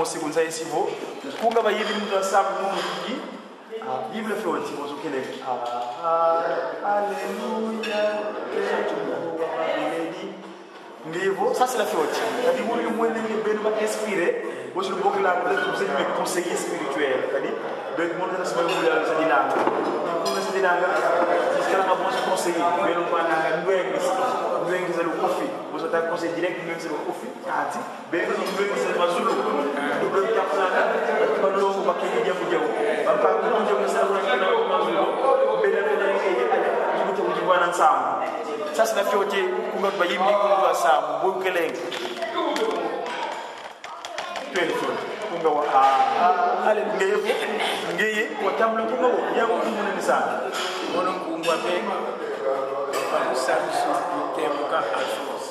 Mosekunza esivo kunga bayibi mutu asambu mumukiki Bible fait mozokele. Alléluia. Ngevo, ça c'est la fête. Kadi wuli mwene nge benu ba inspiré. Moi je le bokela vous êtes mes conseillers spirituels. Kadi donc mon na sima wuli ala sadinanga. Kuna sadinanga. Jusqu'à la bon conseiller. Benu bananga ndwengi. Ndwengi za lukofi. Vous êtes un conseil direct ndwengi za lukofi. Ati benu ndwengi za mazulu. Ndwengi kapulana. Balongo bakili jamu jamu. Bampa kuja msala kuna mazulu. Bena bena nge ale jikuta kujibwana nsamu. Sasa na fyote kunga bayimbi kunga samu bokelenge. Twende fyote kunga wa ale ngeye ngeye watambula kunga wo yangu munene sana. Ono nkungwa pe Palusalusu Tembuka Alphonse.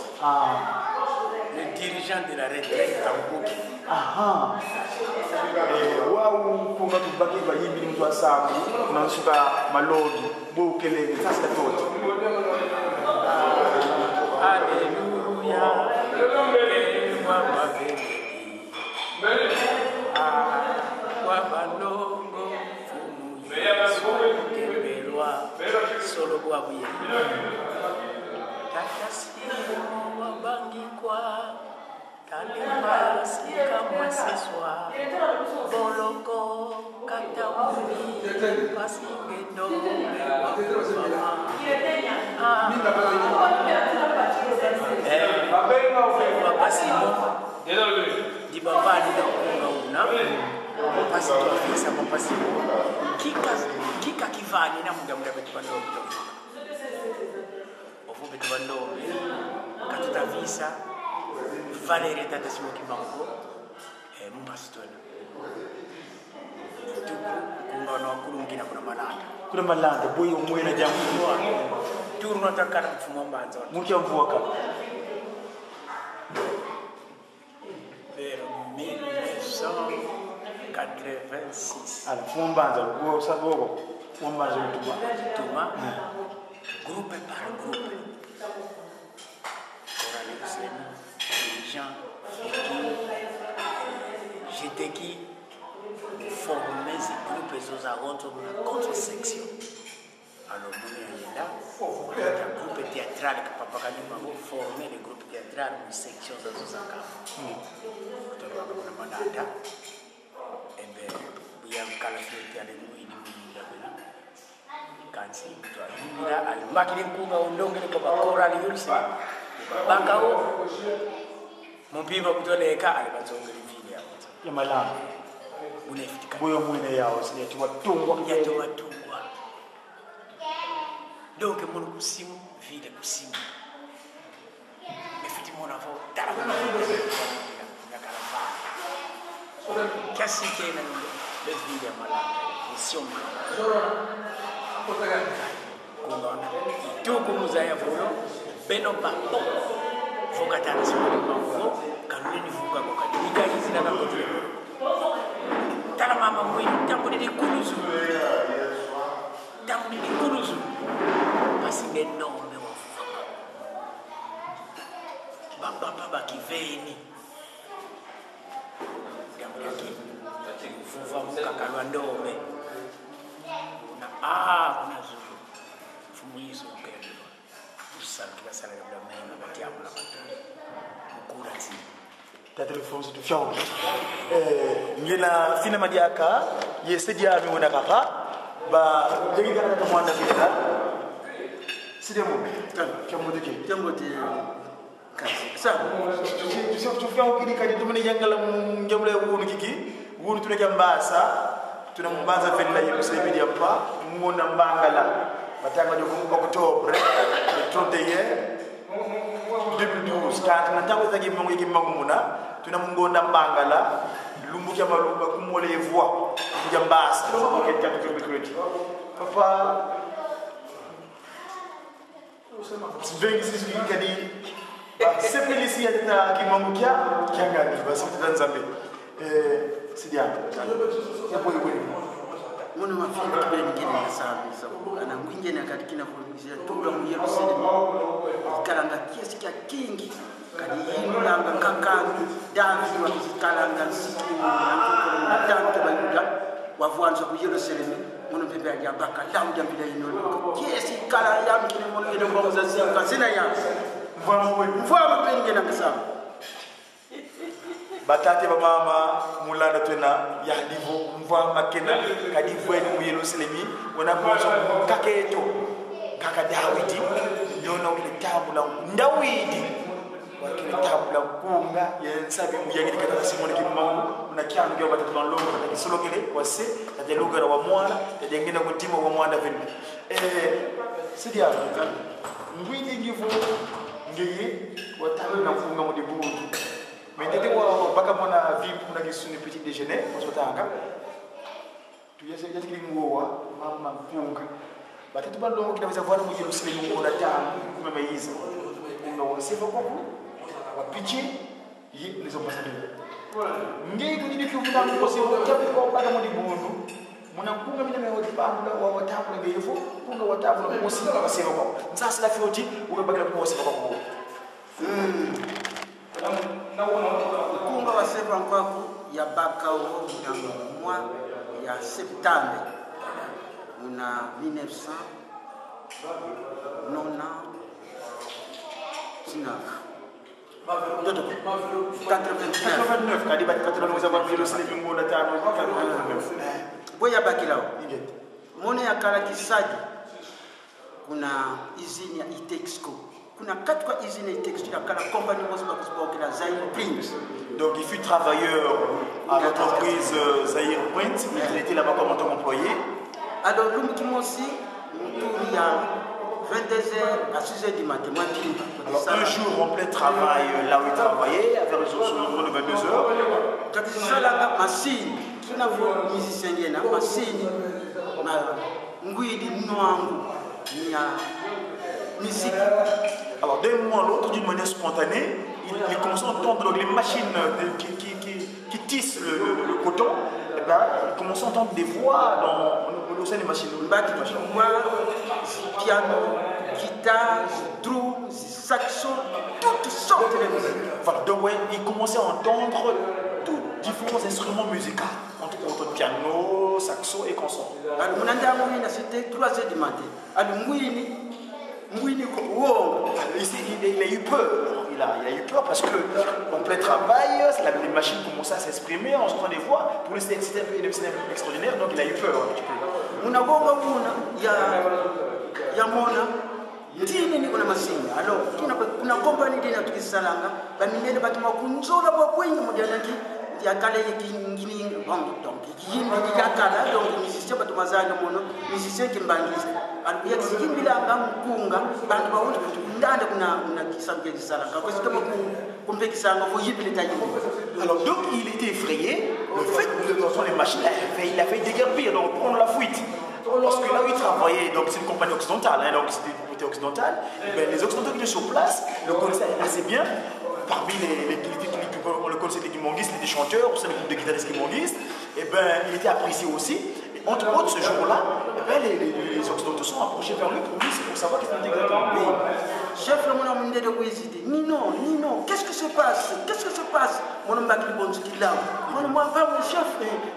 Le dirigeant de la retraite à Mboki. Aha. Wau kunga tubaki bayimbi mtu asambu kunansuka malobi bokelenge sasa na fyote. Alléluia. Wa balongo fumu Yesu kembelwa solo kwa buye. Tata simo wa bangikwa kalimba sika mwaseswa boloko kata umi pasingendo wa Papa Simon di bavali na kunga una papa Simon afisa papa Simon kika kika kivani na muda muda betu bandombe ofu betu bandombe katuta visa Valérie tata Simon Kimbangu mpasitona tuku kunga na wakulungina kuna malanda Kuna malanda boyo mwena jamu turu natakana mfumo mbanza mucha mvua ka vers 1986 ala mfumo mbanza wo saboko mfumo mbanza mutuma tuma groupe par groupe chorale Yerusalemu dirigeant j'étais qui formait ces groupes ezoza contre na contre section. Alors mune ayenda un groupe théâtral que papa Kadima a formé le groupe théâtral une section zazozaka kutoka kuna manada ebe buya kala fioti ale muini muini bena kansi twayimira alimakile nkunga ondongele kwa bakora yulse bakao mumpiba kutoleka ali bazongele vile yawo ya malanda unefitika boyo mwene yawo sineti watungwa yatobatungwa donc mono kusimu vile kusimu efiti mona vo tala kiasi kena let vile ya malanda mission kungona ituku muzaya vulo beno bapo vokatana simoni bango kanuleni vuka kokadika izina kakotile tala mama mwini tambulile kuluzu tambulile kuluzu pasinge nombe wavuvama bapapa bakiveni tambulaki vuva mukaka lwa ndombe na kuna zulu fumu yesu ukelelwa usalukila salala bula menga batiamula matuli mukula nzima ta telefone tu fiao ngena fina madiaka ye sedia mi wona kaka ba jegi kana ta mwanda kita sidemo kambo dike jambo ti kasi sa tu sais tu fiao kidi kadi tumene jangala njamle wonu kiki wonu tuna kambasa tuna mbanza fella ye musaibi pa ngona mbangala batanga jo octobre 31 2012 kati na tango zaki mangu yiki mangu muna tuna mungonda mbangala lumbu kya malumba kumole voix kya mbasa okay tatu to papa vengi sisi kadi ba sepelisi ya tata kimangu kya kyangani ba sepelisi nzambe sidia ya boy boy Mwana mafika kibele nyingine ya sabi sababu ana mwingine Ngena kadi kina ya tula mu Yerusalemu ikalanga kiasi kya kingi kadi yindulanga nkakangi Davidi wakizikalanga nsiki na tante bayuda wavuanza ku Yerusalemu mono pepe ya baka lamu jambila ino kiasi kala ya mkine mono ngene kwa mzazi kazina ya Mvamo mvamo pengena kasama Batate bamama mulanda twena yahdivo mva makena kadivweni mu Yerusalemi wanaponso kaketo kaka Dawidi nyona ukile tambula Ndawidi wakile tambula kunga yensabi muyangili kata simoni kimangu una kyanu kyo batatu banlongo kata kisolokele wase tajalugara wa mwana tajengenda kutima wa mwana vile sidia ngwidi ngivo ngeye watawe na kunga mu dibundu. Mais dès que baka mona vi muna gisuni petit déjeuner osotanga tuyese yasi ngowa mama mpunga batatu balongo kinaweza vwana mu Yerusalemu ngona tangu kumemeiza unga wasifa kwa wa pichi yi les ambassadeurs ngi kujidi kuvuna ngosi tabi kwa baka mu dibundu muna kunga mina me wotipangula wa watapula ngevo kunga watapula ngosi wasifa kwa sasa la fioti ubakira kwa wasifa kwa Kunga wasefa nkwaku ya bakao na mois ya septembre muna 1999 ndoto 89 89 kadi bati batatu balongoza ba Yerusalemu ngona tano 89 boya bakilao ingete mone ya kala kisadi kuna izini ya Itexco kuna kati kwa izini ya Itexco ya kala compagnie mosi bakuzibokela Zaire Print. Donc il fut travailleur à l'entreprise Zaire Print, mais il était là-bas comme en tant qu'employé. Alors lumiki mosi muturi ya 22h à 6h du matin, moi qui Alors un jour en plein travail, là où il travaillait, vers les environs de 22h, kakisalanga machine suna vo musicien ngena machine ma ngwidi nwangu ya musique. Alors d'un moment à l'autre, d'une manière spontanée, il commençait à entendre les machines qui tissent le coton. Et ben, il commençait à entendre des voix dans au sein des machines. Mbati voix, piano, guitare, drums, saxo, toutes sortes de musique. Voilà, donc ouais, il commençait à entendre tous différents instruments musicaux, entre autres piano, saxo et consorts. Alors, mon anda ngwini, c'était 3 heures du matin. Alors, ngwini, ngwini, wonga. Il a eu peur. Il a eu peur parce que en plein travail, les machines commençaient à s'exprimer en entendant des voix. Pour lui, c'était un peu extraordinaire, donc il a eu peur un petit peu. Muna wonga wuna, ya mona, tini ni kuna masini. Alors, kuna compagnie dina tukisalanga, ba minene batu makunzola kwa kwingi mujanaki, ya kale yiki ngini, bon, donc, yimbi ya kala, donc, musicien batu mazana mono, musicien kimbangisa. Alors, ya kimbila mkunga, bantu ba wote kutu ndanda kuna kisambe kisalanga. Kwa sababu kumbe kisanga fo yimbi leta yimbi. Alors, donc, il était effrayé. Le fait de entendre les machines, il a fait déguerpir, donc prendre la fuite. Parce que là où il travaillait, donc c'est une compagnie occidentale, hein, donc c'était une propriété occidentale, et ben, les Occidentaux qui étaient sur place le connaissaient assez bien. Parmi les on le connaissait des kimbanguistes, les chanteurs, au sein du groupe de guitaristes kimbanguistes, et ben, il était apprécié aussi. Et entre autres, ce jour-là, et ben, les Occidentaux sont approchés vers lui pour lui, c'est pour savoir qu'est-ce qu'il était exactement. Oui. Chef, le monde a dit, Nino, Nino, qu'est-ce que se passe? Qu'est-ce que se passe? Mon homme qui bon qui là. Mon moi va mon chef,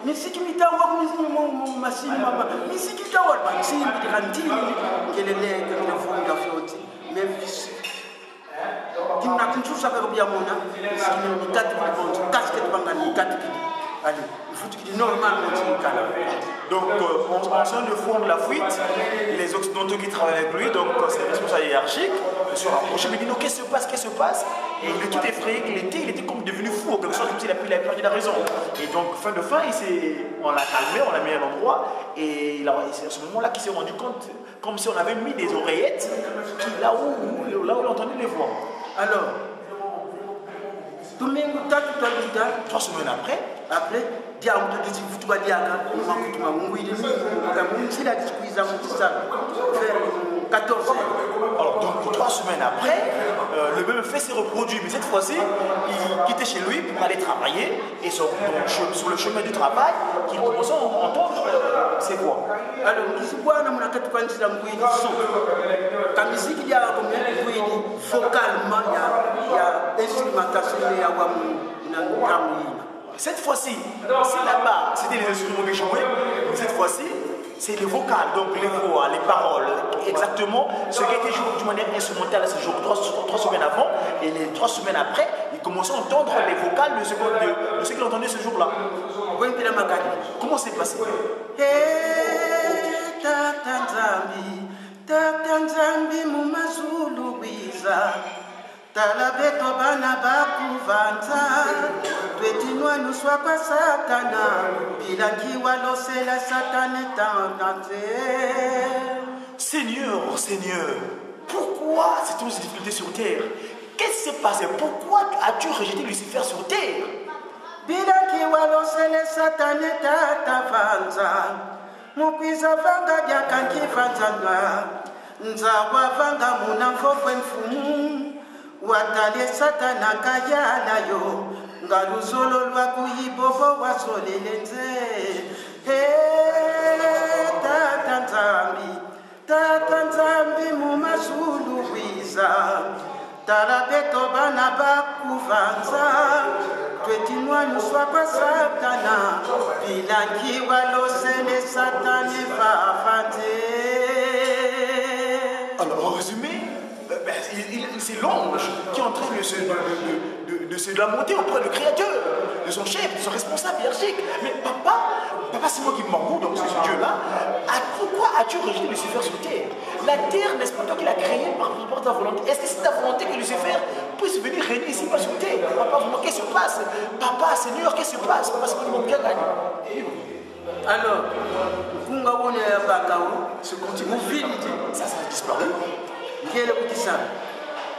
mais si qui m'ita wa mon machine mama, mais si qui ta wa ba si mi randi que le le que le fond da fioti. Mais qui n'a qu'une chose à faire bien mona, si qui ni quatre bon casque de banga ni quatre qui. Allez, il faut qu'il dise normalement tu cala. Donc en train de fondre la fuite, les Occidentaux qui travaillent avec lui, donc c'est les responsables hiérarchiques, se sont rapprochés, mais disent non, qu'est-ce qui se passe, qu'est-ce qui se passe? Et il est tout effrayé qu'il était, il était comme devenu fou, en quelque sorte, comme s'il a perdu la raison. Et donc, fin de fin, on l'a calmé, on l'a mis à l'endroit, et c'est à ce moment-là qu'il s'est rendu compte, comme si on avait mis des oreillettes, qui, là où il entendait les voix. Alors, Domingo, tatu, tatu, tatu. 3 semaines après, après, dia mtu disi futuba diaka, makutu ma ngwidi, mwa msila disi kuiza mtisa, vers 14 heures. Alors, donc, 3 semaines après, le même fait s'est reproduit. Mais cette fois-ci, il quittait chez lui pour aller travailler et sur, donc, sur le chemin du travail, qu'il commençait à entendre ses voix. Alors muzibwana munakatukwanzira ngwidi so kamiziki lyako ngwidi vocalement ya ya instrumentation ya wa mu na ntango yina. Cette fois-ci, c'est là-bas, c'était les instruments qui jouaient, mais cette fois-ci, c'est les vocales, donc les voix, les paroles, exactement ce qui a été joué d'une manière instrumentale ce jour, 3 semaines avant, et les 3 semaines après, il commençait à entendre les vocales de ce qu'il entendait ce jour-là. Kwempila makadi. Comment c'est passé? Hey, Tata Nzambi, Tata Nzambi mumazulu bwiza tala beto bana bakuvanza twetinwanuswa kwa satana bilangiwa losela satane tanante. Seigneur, Seigneur, pourquoi cette difficulté sur terre? Qu'est-ce qui s'est passé? Pourquoi as-tu rejeté Lucifer sur terre? Bilangiwa losele satane tata vanza mukwiza vanga byakankivanzanwa nzawa vanga muna mfofwe mfumu watale satana kayala yo nga luzolo lwa kuyibobo wasolele nze. He, Tata Nzambi, Tata Nzambi mumazulu bwiza tala beto bana bakuvanza twetinwanuswa kwa satana bilangiwa losele satane vavanze. Alors, en résumé, ben, c'est l'ange qui est en train de se lamenter auprès du Créateur, de son chef, de son responsable hiérarchique. Mais papa, papa, c'est moi qui m'en donc c'est ce Dieu-là. Ah, pourquoi as-tu rejeté Lucifer sur terre? La terre, n'est-ce pas toi qui l'as créée par ta volonté? Est-ce que c'est ta volonté que Lucifer puisse venir régner ici, pas sur terre? Papa, vraiment, qu'est-ce qui se passe? Papa, Seigneur, qu'est-ce qui se passe? Papa, c'est moi qui gagne. Alors nkunga wone ya bakao. Ce continent, Muviliti. Ça a disparu. Ngele kukisalu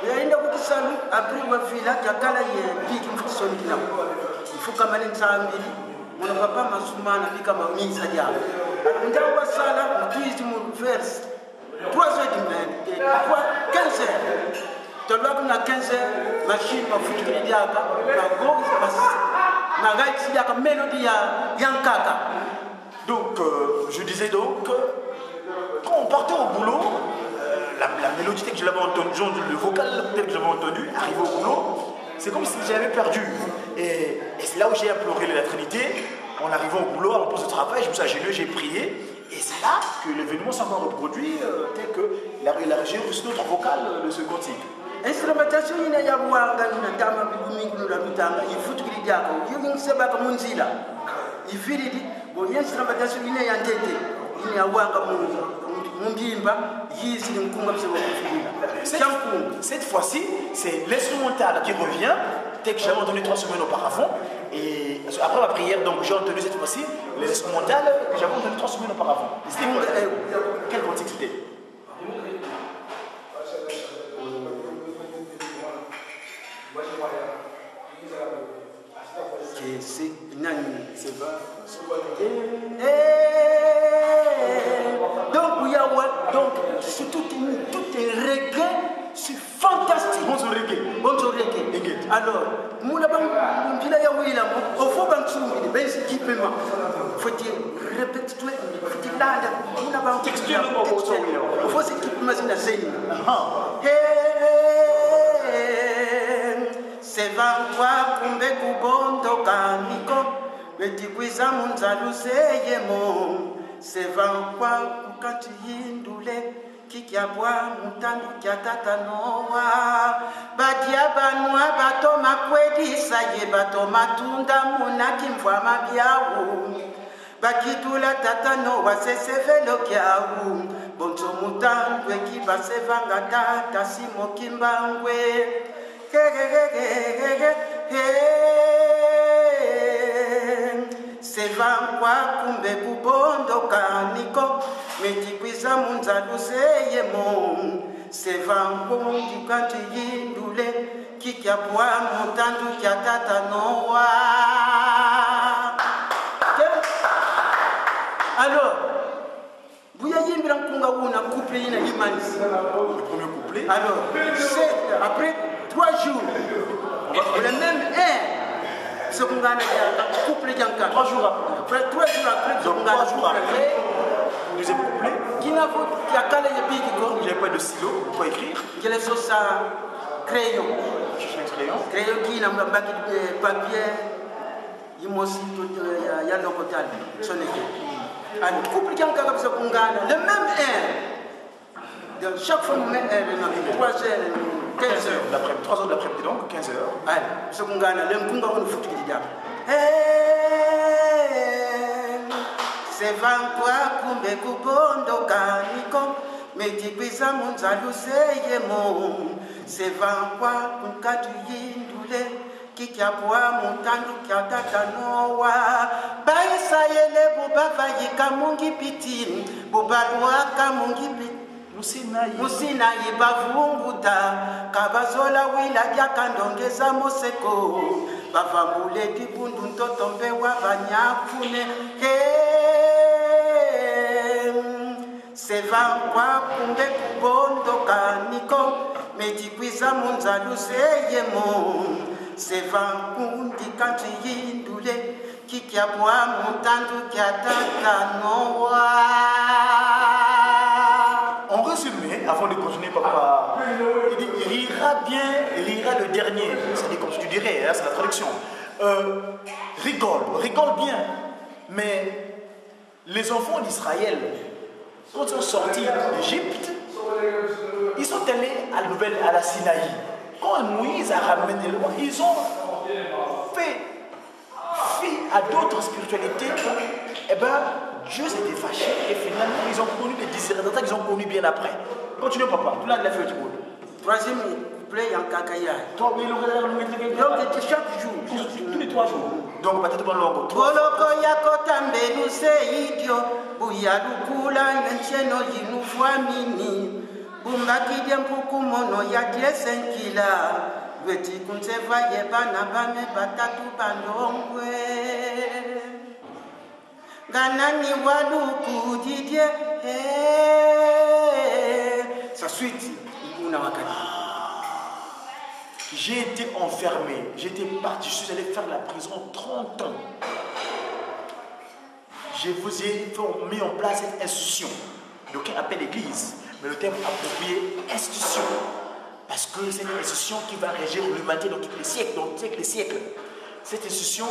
uyaenda kukisalu après wafila kyakala ye biki mfutisomikina mfukamale nsambili muna papa masumana bika mamisa lyabo ndawo basala mutwizi mu vers 3 heures du matin, 15 heures tolwako na 15 heures machine mafutukile lyaka mago magaisi lyaka mélodie ya yankaka. Donc, je disais donc, quand on partait au boulot, la mélodie telle que je l'avais entendue, le vocal tel que j'avais entendu, arrivé au boulot, c'est comme si j'avais perdu. Et c'est là où j'ai imploré la Trinité. En arrivant au boulot, à mon poste de travail, je me suis agenouillé, j'ai prié. Et c'est là que l'événement s'est encore reproduit, tel que j'ai reçu notre vocal de ce cantique. Instrumentation ina ya bwanga ina tama bibumingi nula lutanga ifutukili lyako yingisebaka munzila ifilili bo instrumentation ina ya ntete ina ya wanga mumbimba yizili nkunga bisebo kufilila kyankunga. Cette fois-ci, c'est l'instrumental qui revient, tel que j'avais entendu 3 semaines auparavant. Et après ma prière, donc j'ai entendu cette fois-ci l'instrumental que j'avais entendu 3 semaines auparavant. Et c'était quel cantique c'était? Que c'est nani? C'est pas. Eh, donc yawa donc c'est tout est reggae, c'est fantastique. Bon reggae. Bon reggae. Reggae. Alors muna bang mpila ya wila mo ofo bangsumbile bensi équipement faut dire répète toi faut dire landa muna bang Textuellement, bon, textuellement. oui. Faut équipement zina zeni. Ah. Hey, sevangwa kumbe kubondoka niko betikwiza munzalu seyemo sevangwa kukati yindule kikyabwa mutandu kya tata Noa badia banwa bato makwedisa ye bato matunda munakimvwa mabyawu bakitula tata Noa sesevelo kyawu bonzo mutandwe kibasevanga tata simokimbangwe. Hehehehehe sevangwa kumbe kubondoka niko metikwiza munzalu seyemo sevangwa yindule kikyabwa mutandu kya tata Noa. Alors buya Diayimbira nkunga una couple ina yimanisi. Le premier couplet. Alors, c'est après 3 jours, le même air, sekungana couple janka. 3 jours après. Après 3 jours après, Donc 3 jours après, deuxième couplet. Kinavo yakale yebiki ko. J'avais pas de stylo pour écrire. Ngele sosa crayon. Je cherche un crayon. Crayon kina mbaki papier yimosi to ya lokotal soneke. Alors, couple janka kabisa kungana le même air. Donc, chaque fois, nous mettons 3 heures, 15 heures. L'après-midi, 3 heures de l'après-midi, donc 15 heures. Allez, sekungana le nkunga kono futukilida. Sevankwa kumbe kubondoka niko metikwiza munzalu seyemo sevankwa kunkatuyindule kikyabwa mutandu kya tata Noa baisayele bubavayika mungipiti bubalwaka mungipiti musinayi bavunguta kabazola wila dyakandongeza moseko bavambule dibundu ntoto mpe wa banyafune. Sevankwa kumbe kubondoka niko metikwiza munzalu seyemo sevankundi kantuyindule kikyabwa mutandu kya tata Noa. En résumé, avant de continuer, papa, il dit: il rira bien, il rira le dernier. C'est-à-dire, comme tu dirais, hein, c'est la traduction. Rigole, rigole bien. Mais les enfants d'Israël, quand ils sont sortis d'Égypte, ils sont allés à la nouvelle, à la Sinaï. Quand Moïse a ramené les lois, ils ont fait fi à d'autres spiritualités. Eh bien, Dieu s'était fâché et finalement, ils ont connu des déshéritances qu'ils ont connu bien après. Continue, papa. Tout là, de la feuille du monde. Troisième couplet ya nkaka ya. Toi, oui, Donc chaque jour. Tous les 3 jours. Donc, peut-être pas longo. Boloko ya kotambelu seidio buya lukula ncheno yinufwamini bumbakidye mpukumono ya diesenkila lweti kunzeva ye bana bame batatu bandongwe nganani waluku didie sa suite una wakati. J'ai été enfermé, j'étais parti, je suis allé faire la prison 30 ans. Je vous ai mis en place cette institution. D'aucuns appelle l'église, mais le terme approprié, institution. Parce que c'est une institution qui va régir l'humanité dans tous les siècles, dans tous les siècles. Cette institution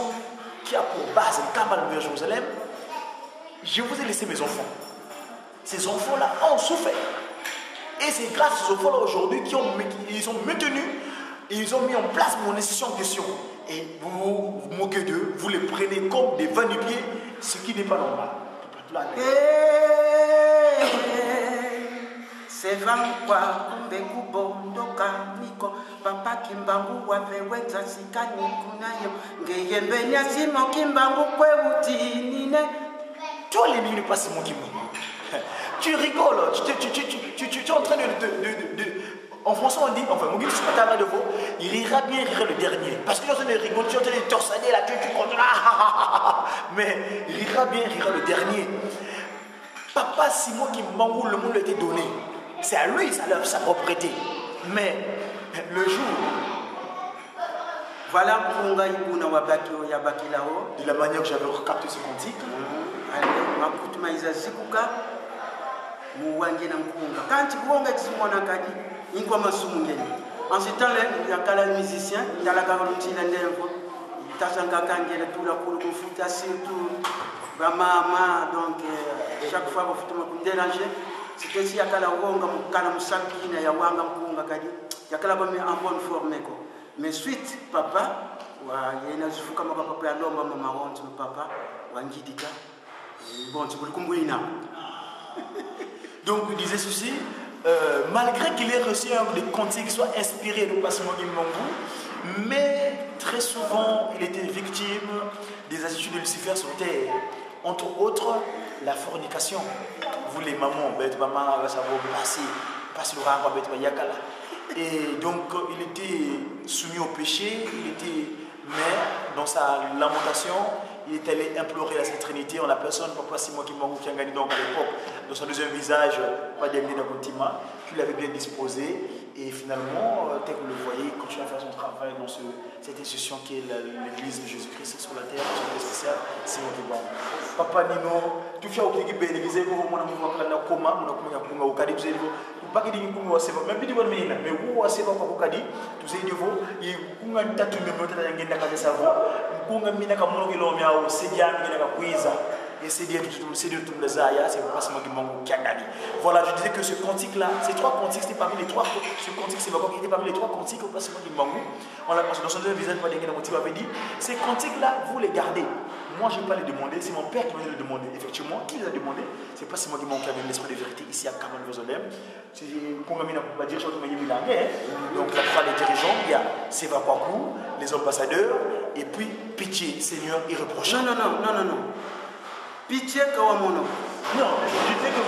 qui a pour base le Kamal de Jérusalem, je vous ai laissé mes enfants. Ces enfants-là ont souffert. Et c'est grâce à ces enfants-là aujourd'hui qui ont, ils ont maintenu, et ils ont mis en place mon institution en question. Et vous vous moquez d'eux, vous les prenez comme des va-nu-pieds, ce qui n'est pas normal. Sevankwa kumbe kubondoka niko papa Kimbangu wapeweza sikani kunayo ngeyembenya simo Kimbangu kweutinine. Toi, l'ennemi n'est pas Simon Kimbangu. Tu rigoles, tu, tu, tu, tu, tu, tu es en train de. En français, on dit, enfin, mon guide, c'est pas de vous, il rira bien, il rira le dernier. Parce que tu es en train de rigoler, tu es en train de torsader là, tu continues, ah, mais il rira bien, il rira le dernier. Papa Simon Kimbangu, le monde lui a été donné. C'est à lui, ça sa propriété. Mais le jour, Voilà mpunga ibuna wabaki yabakilao. De la manière que j'avais recapté ce cantique, makutu maiza zikuka muwange na nkunga kanti kuwonga kisimona kadi inkwa masumu ngeni. En ce temps là yakala musicien ndalaka luntila ndemvo tasanga kangele tula kulu kufuta surtout bamama. Donc chaque fois bafutuma kumdéranger, c'était si yakala wonga mukala musakina ya wanga mpunga kadi yakala bami en bonne forme ko. Mais suite papa wa yena zifuka maka papa ya lomba mama wonti papa wangidika bon tikulikumbuina. Donc il disait ceci, malgré qu'il ait reçu un des cantiques soit inspiré de Simon Kimbangu, mais très souvent il était victime des attitudes de Lucifer sur terre. Entre autres, la fornication. Vous les mamans, ben, maman va savoir passer, passer le rang, ben, yakala. Et donc il était soumis au péché, il était, mais dans sa lamentation, Il est allé implorer la Sainte Trinité en la personne Papa Simon Kimbangu Kiangani, donc à l'époque, dans son deuxième visage, pas Diangienda Kuntima, qui l'avait bien disposé. Et finalement, tel que vous le voyez, il continue à faire son travail dans cette institution qui est l'église de Jésus-Christ sur la terre, son spécial, Simon Kimbangu. Papa Nino, tu fais au Kiki Bénégisé, vous mon amour, vous avez coma, mon amour, vous avez Kadi, vous avez dit, pas qu'il dit qu'on va se voir, même petit bonne mine, mais vous va se voir quoi Kadi, tu sais, niveau, il y a un tatou, mais vous avez un gars qui a sa voix, kunga mina ka mono ki lomia o sedia mina ka kuiza. Et c'est dire tout, c'est dire tout le Zaya, c'est pas seulement Kimbangu Kiangani. Voilà, je disais que ce cantique-là, ces trois cantiques, c'était parmi les trois, ce cantique, c'est qui était parmi les trois cantiques au passement Kimbangu. On l'a dans son deuxième visage, Papa avait dit, ces cantiques-là, vous les gardez. Moi, je ne vais pas les demander, c'est mon père qui m'a les demander. Effectivement, qui les a demandés? C'est pas seulement Kimbangu qui avait l'esprit de vérité ici à Kaman Jérusalem. C'est Kongamina, la direction de Mayemi Langue, hein. Donc, la plupart des dirigeants, il y a Seva Kwaku, les ambassadeurs, et puis pitié, Seigneur irréprochable. Non, non, non, non, non, non. Pitié, Kawamono. Non, je disais que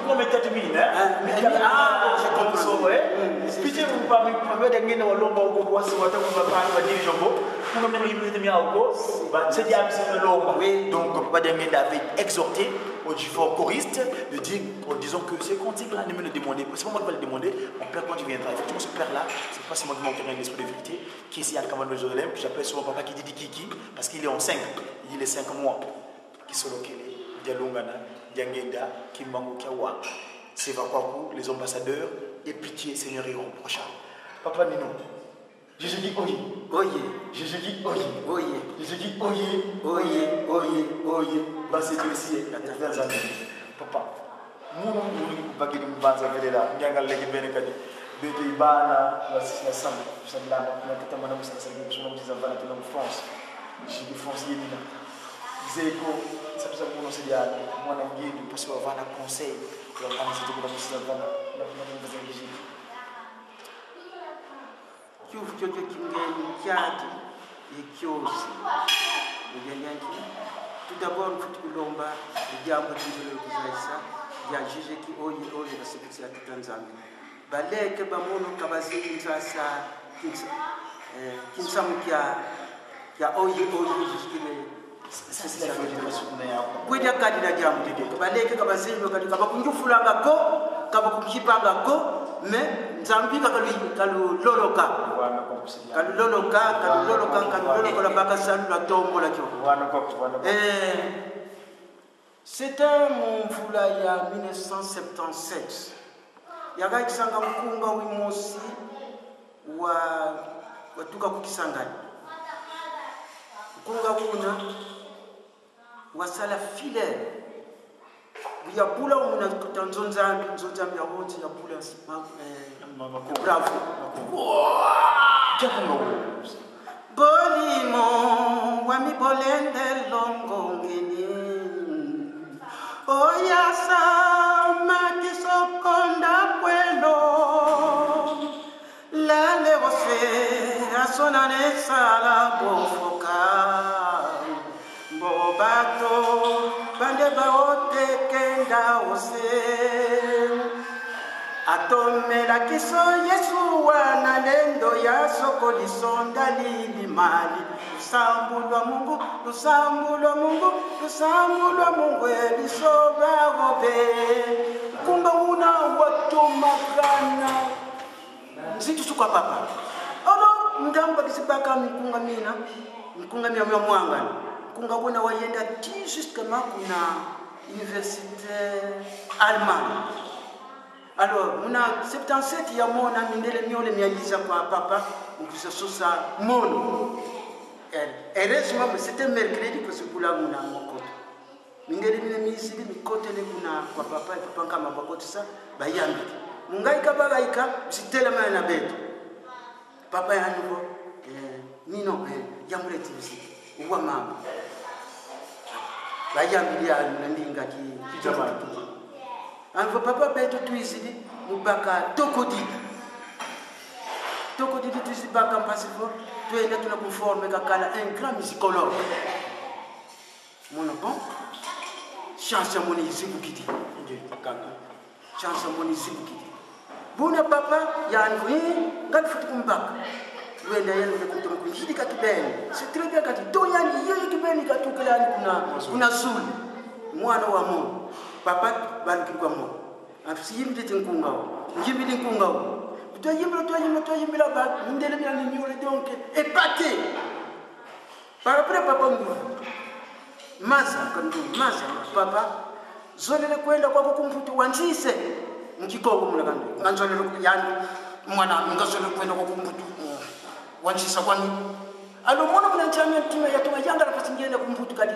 vous mettez tête mine, hein? Ah, mais, Mais ah, j'ai j'ai compris. compris. Ouais. C'est Pitié, vous parlez, vous parlez d'un gars dans l'ombre, vous voyez, vous voyez, vous voyez, vous voyez, vous voyez, vous voyez, vous voyez, vous voyez, bah, c'est diable, c'est l'ombre. Oui. Donc, Papa Diangienda avait exhorté aux différents choristes de dire, en disant que ces cantiques-là, ne me le demandez pas. C'est pas moi qui vais le demander, mon père, quand il viendra. Effectivement, ce père-là, c'est pas seulement qui manque l'esprit de vérité, qui est ici à Kaman de Jérusalem, que j'appelle souvent papa qui dit Kiki, parce qu'il est en 5, il est 5 mois. Qui sont locaux, Dialungana, Diangienda, Kimbangu, Kiawa, Seva Kwaku, les ambassadeurs, et pitié, Seigneur irréprochable. Papa Nino, Jésus dit oye. Oye. Jésus dit oye. Oye. Jésus dit oye. Oye, oye, oye. Bah, c'est Dieu ici, la terre des amis. Papa, nous, nous, nous, nous, nous, nous, nous, nous, nous, nous, nous, nous, nous, nous, bana, la la sam, la la, la tata mana, la sa, la sa, la la la France. J'ai dit France, il est là. Zeko, ça peut être mon enseignant, moi, la guide, parce qu'on va avoir un conseil, on va avoir un conseil, on va avoir un conseil. Kyufu kyoto kingeni kyati ekyosi. Ebyandyanki. Tout d'abord, mfuti kulomba ejambo tinzolo kuzaisa ya jije ki oye oye basebutsi ya Tanzania. Baleke bamono kabazi ntsasa kinsa kinsa mukya ya oye oye jije kile. Ça, c'est la vérité parce qu'on est à Kwenda kadi na jambo. Baleke kabazi kadi kabakunjufulanga ko kabakukipanga ko mais Nzambi kalu loloka. Kalu loloka, kalu loloka, kalu loloka la baka salu la tombo la kyo. C'était mon mvula ya 1977. Yaka kisanga mkunga wimosi wa watuka kukisangani. Mkunga kuna wasala file. Ya bula umuna kutanzonza nzonza ya wonzi ya bula bravo. Bolimo wami bolende longo ngeni. Oya sama kisokonda kwelo. Lale wose asona ne sala bofoka. Bobato bande baote kenda ose. Atomela kiso Yesu wana lendo ya soko lisonda lili mali. Lusambu lwa Mungu, lusambu lwa Mungu, lusambu lwa Mungu elisoba gobe. Kumba una watomakana. Nzitu suka papa. Ono ndamba kisibaka mikunga mina, mikunga mina mwa mwanga. Kunga wona wayenda ti justement kuna université allemande. Alors, muna 77 ya mona mindele miole mializa kwa papa, mkusa sosa mono. Heureusement, c'était mercredi que ce boula muna mokoto. Mindele mine misili mikote le kuna kwa papa et papa kama bakoto sa bayambi. Mungaika bagaika sitela mana beto. Papa ya nouveau nino ya muleti muziki. Uwa mama. Bayambi ya ndinga ki Kijamani. Anvo papa beto tuizidi mubaka tokodidi. Tokodidi tuizidi baka mpasifo tuende tunakuforme kakala un grand musicologue. Mon bon chance mon izibukidi. Chance mon izibukidi. Buna papa ya anvo ngali futi kumbaka. Wenda yenu kutoka kunjidika kibeni. C'est très bien kati toyani yeye kibeni katukelani kuna kuna zulu. Mwana wa Mungu. Papa balukirwa mo. Afisiyimbi tinkunga. Njimbi tinkunga. Toyimbila toyimbila toyimbila ba ndele mina ni miole donc épaté. Par après papa nguvu. Maza kandu maza papa zolele kwenda kwako kumfutu wanzise mkikongo mula kandu nganzolele yani mwana ngazolele kwenda kwako kumfutu wanzisa kwani alo mwana muna nchamia ntima ya tuma yanga nafasi ngene kumfutu kadi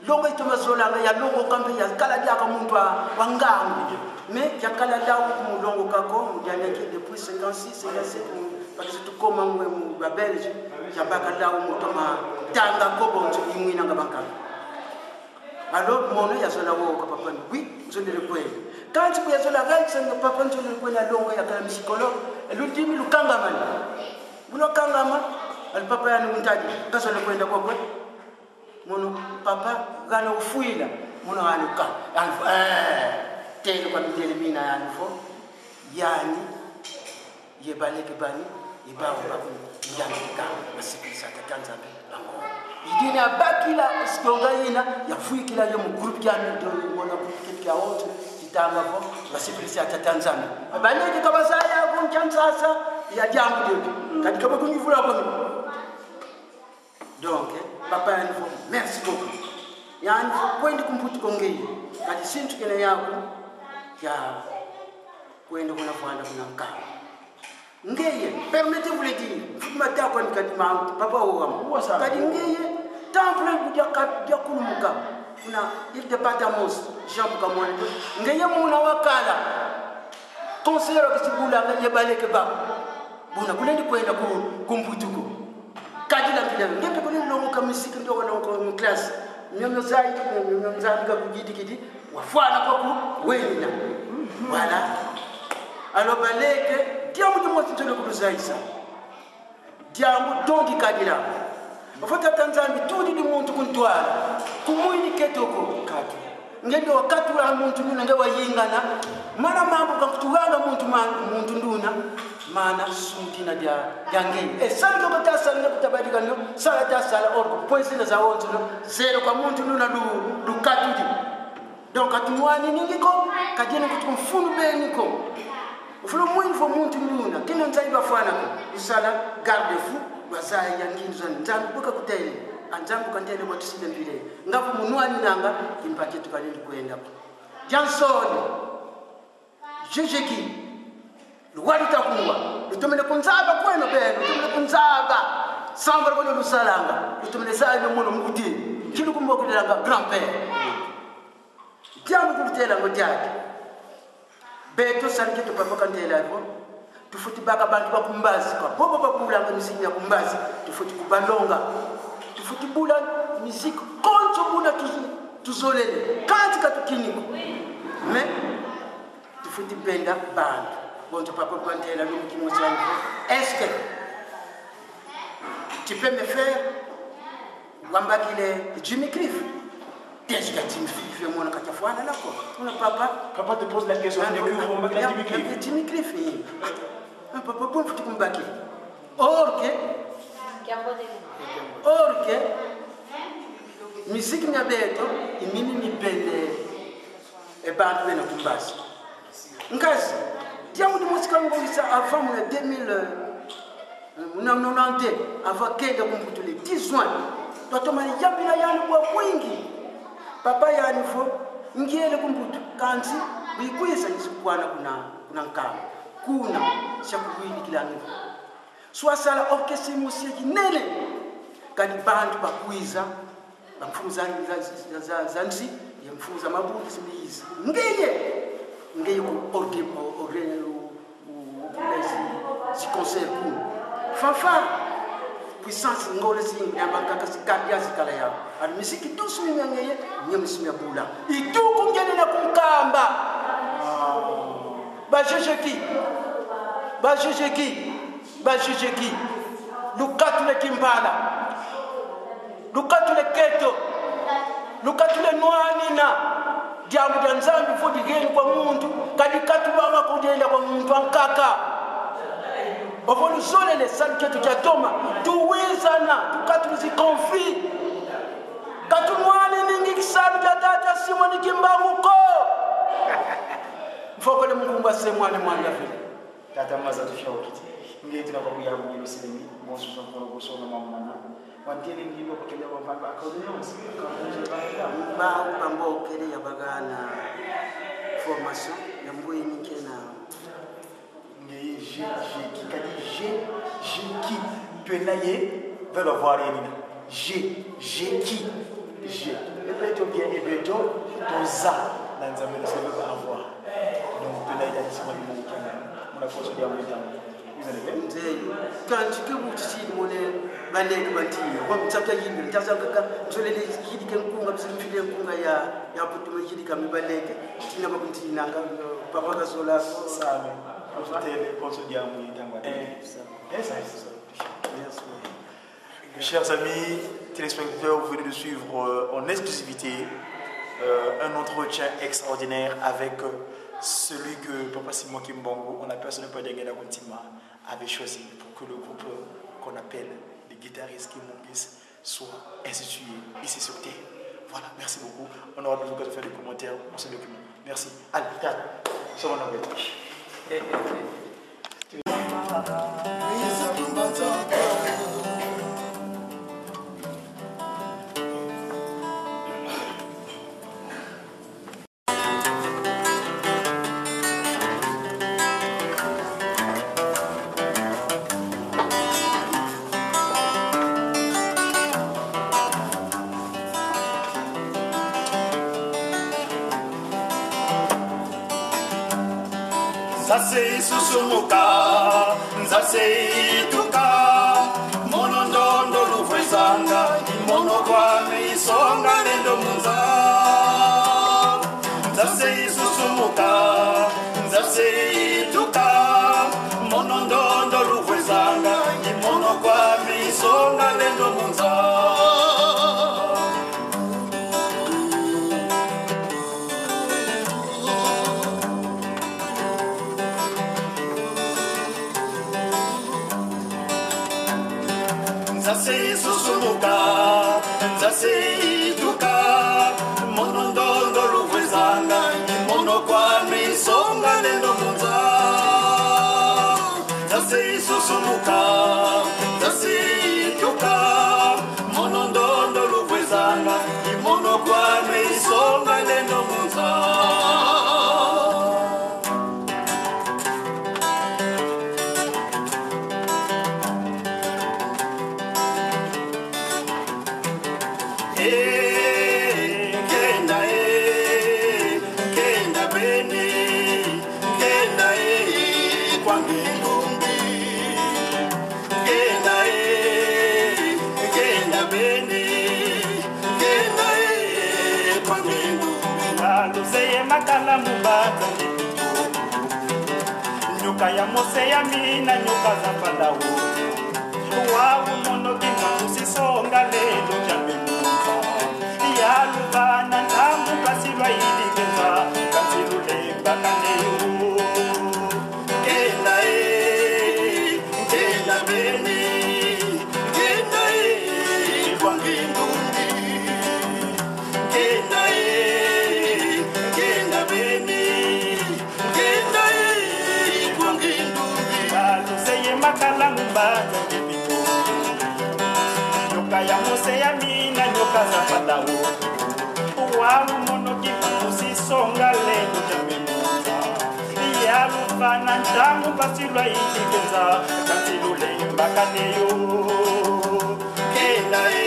longo ituma zolanga ya longo kambe ya kala diaka muntu wa ngangu mais ya kala dawo kumulongo kako mujanyaki depuis 56 57 parce que tukoma mwe mu ba belge ya baka dawo mutoma tanga kobo imwina ngabakaka. Alors mono ya zola wo ka papa ni oui nzolele kweli kanti ku ya zola gaitsa nga papa nzolele kweli alongo ya kala misikolo lutimi lukanga mani bulokanga ma al papa ya ni mtaji kazola kwenda kwa kwe mono papa gana ufuila mono anuka anfu tele kwa mindele mina ya nfo yani yebaleke bani yebawo baku yandika masikisa tatanzambe bango idina bakila skonga yina yafuikila yo mu groupe ya ndo mona groupe ya wote kitanga ko basipilisa tatanzambe baleke kabasaya kunchamsasa ya jangu de katika bakungivula ko. Donc papa yanifo merci beaucoup yani kwendi kumputu kongei kati sintu kene yako ya kwenda kuna fanda kuna mkao ngeye permettez-vous le dire mata kwa nikati ma papa wo kati ngeye temple kuja kuja kulumuka kuna il de Patmos Jean Bukamone ngeye muna wakala conseiller kisibula yebaleke ba buna kulendi kwenda ku kumputuko kati la pila ngepe kule longo ka misiki ndo longo mu classe myomo zai myomo nzambi ka kugidi kidi wafwana kwa ku wena voilà alors baleke diamu ndi motsi tole kuluzaisa diamu dongi kadila afata tanzambi tudi di muntu kuntwala kumwini ketoko katu ngendo wakati wa muntu nduna ngewa yingana mana mambo kakutuganga muntu muntu nduna mana suntina dia yange e sala ko ta sala ko tabadika no sala ta sala or poison za wonto no zero kwa muntu nduna du du katudi donc atumwani ningiko kajene kutumfunu beniko ufulu mwini fo muntu nduna kino nzai bafana ko usala garde fou bazaya yanginzo nzambi buka kutele anzambu kantele watusile mbile ngapo munwani nanga impake tukalindi kwenda Johnson Jejeki luwalita kuwa lutumile kunzaba kweno beno lutumile kunzaba samba kweno lusalanga lutumile zayo muno mukuti chili kumbokulanga grand-père diamu kulutela ngojake beto sanketo papa kantele avo tufuti baka bantu bakumbazi kwa bobo bakula miziki ya kumbazi tufuti kubalonga tufuti bula miziki konzo bula tuzolele kanti katukiniko mais tufuti benda bantu bonto papa kantele lumukimosango est-ce que tu peux me faire wambakile Jimmy Cliff? Déjà Jimmy Cliff mwana katafwana lako una papa papa te pose la question de Jimmy Cliff Jimmy Cliff papa bon futi kumbaki or que musique nyabeto imini mibele e bantu bena kumbasi nkazi diamu di musika ngolisa avant mu 2090 avant kenda kumputu le 10 juin twatomali yambila yani bwa kwingi papa yani fo ngiele kumputu kanzi bikwisa isukwana kuna kuna nkama kuna shakuwili kilangi swasala orchestre musiki nene kali bantu bakwiza bamfuza za zanzi yamfuza mabuki simizi ngeye ngeye ku orgue orgue si concert ku fanfa puissance ngole si nyamba kaka si kabia zikala ya al misiki tusu ngeye nyamisi ya bula ituku ngene na kunkamba bajejeki bajejeki bajejeki lukatule kimbala lukatule keto lukatule nwanina diamu dia nzambi fo digeni kwa muntu kadi katubanga kudenda kwa muntu ankaka Ovoluzolele saluketu kya toma tuwizana tukatuluzi conflit katumwani ningi kisalu kya tata Simoni Kimbangu ko mfokole mkumba semwani mwanda vile tata maza tushaukiti ngeiti na kwakuya kuyilusilimi bonsusa mkono kusoma mamana wantele ngilo kuteja kwa mpamba akaudonsi akaudonsi ba bambokele ya bagana formation ya mbuyi nikena ngei G G ki kadi G G ki twena ye veut avoir yenina G G ki G ebeto bien ebeto toza na nzambe na sebe ba avoir donc twena ye sima ni mungu kanga muna koso dia mwitango nzeyo kanti ke buthi mone baleke bantiya kwamtsapta yini ntazakaka nzolele yidi ke nkunga bisiphile nkunga ya ya putuma yidi kami baleke thina bakuntina nga papa kazola same tutele koso dia mwitango Yes. Chers amis téléspectateurs, vous venez de suivre en exclusivité un entretien extraordinaire avec celui que Papa Simon Kimbangu, on appelle son père Diangenda Kuntima, avait choisi pour que le groupe qu'on appelle les guitaristes Kimbanguistes soit institué ici sur Terre. Voilà, merci beaucoup. On aura l'occasion de faire des commentaires dans ce document. Merci. Allez, sur mon anglais. Nzase susumuka, nzase ituka, mono ndondo luvwezanga, imono kwame isonga lendo munza. Nzase susumuka, nzase ituka, mono ndondo luvwezanga, imono kwame isonga lendo munza. Nzase susumuka, nzase ituka, mono ndondo luvwezanga, imono kwame isonga lendo munza. Nzase susumuka, nzase ituka, mono ndondo luvwezanga, imono kwame isonga lendo munza. Nyoka ya mose ya mina nyoka za Farao wawu mono kimakusisonga lelo jambemuza yalubana ntambu basilwa iligeza kanzilulemba kaneyo kenda e kenda beni kenda e kwangindundi kenda e kenda beni kenda e kwangindundi aluseye makalangu mbaza ndipito nyoka ya mose ya mina nyoka za Farao wawu mono kimakusisonga lelo jambemuza yalufana ntangu basilwa iligeza kanzilulemba kaneyo kenda e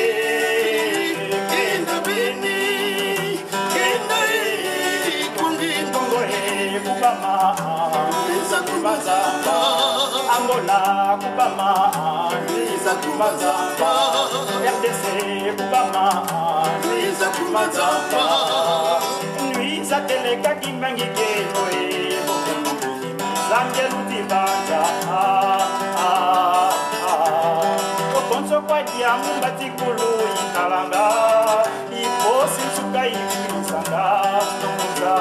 kenda beni kenda e kwangindundi e kubama Luiza kumazamba Angola kubama Luiza kumazamba RDC kubama Luiza kumazamba Luiza teleka kimbangi keno e Zambia lutibanja Okonso kwa diamu batikulu ikalanga Iposi nsuka ikwisanga Nomuza